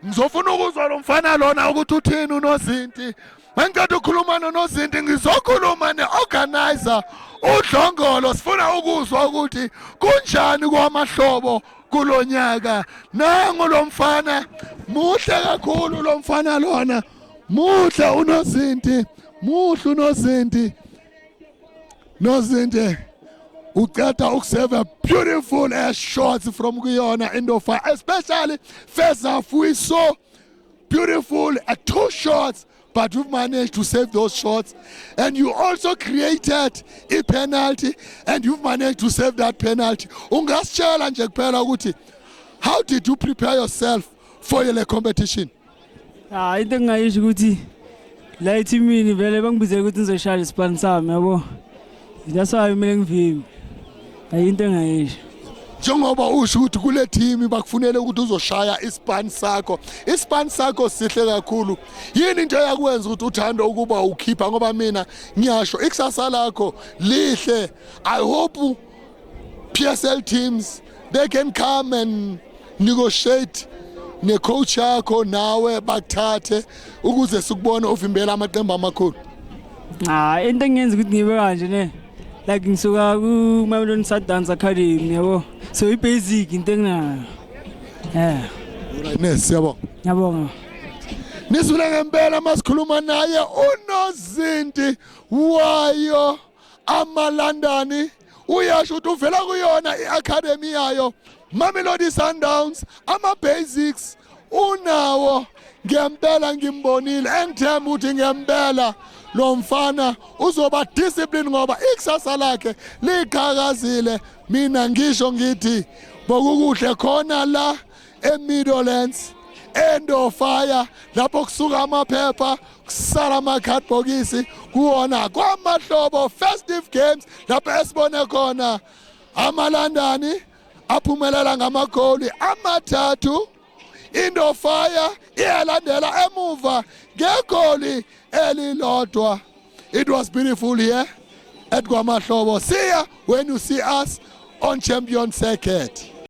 Ngizofuna ukuzwa lo mfana lona ukuthi uthini unozinti. Mangiceda ukukhuluma nonozinti, ngizokhuluma ne-organizer uDlongolo. Sifuna ukuzwa ukuthi kunjani kwamahlobo kulonyaka. Nangu lo mfana, muhle kakhulu lo mfana lona, muhle unozinti, muhle unozinti. Nozinti uqeda ukuseva beautiful ass shots from kuyona Indofa, especially first half we saw beautiful two shots, but you've managed to save those shots, and you also created a penalty and you've managed to save that penalty. Ungasitshela nje kuphela ukuthi how did you prepare yourself for le competition? Ah, into engingayisho ukuthi la ethimini vele bangibizele ukuthi ngizoshaya isipani sami, yabo. That's why kumele ngivimbe. Ayinto engayisho. Njengoba usho ukuthi kule team bakufunele ukuthi uzoshaya ispan sakho, ispan sakho sihle kakhulu. Yini into eyakwenza ukuthi uthande ukuba ukhipha? Ngoba mina ngiyasho, ikusasa lakho lihle. I hope PSL teams, they can come and negotiate ne-coach yakho nawe, bakuthathe ukuze sikubone uvimbela amaqembu amakhulu. Cha, into engenza ukuthi ngibe kanje ne, like ngisuka ku Mamelodi Sundowns Academy, yabo, so i-basic into enginayo, yeah. Nes, siyabonga. Ngiyabonga. Nizwile ngempela masikhuluma naye unozinti wayo amaLandani, uyasho ukuthi uvela kuyona i-academy yayo Mamelodi Sundowns, ama-basics unawo ngempela. Ngimbonile, engithemba ukuthi ngempela lo mfana uzoba discipline ngoba ikusasa lakhe liqhakazile. Mina ngisho ngithi bokukuhle khona la eMeadowlands, eNdofaya, lapho kusuka amaphepha kusala amakhadibhokisi kuwona Kwamahlobo Festive Games, lapho esibone khona amaLandani aphumelela ngamagoli 3, iNdofaya iyalandela emuva ngegoli elilodwa. It was beautiful here at Kwamahlobo. See ya when you see us on Champion Circuit.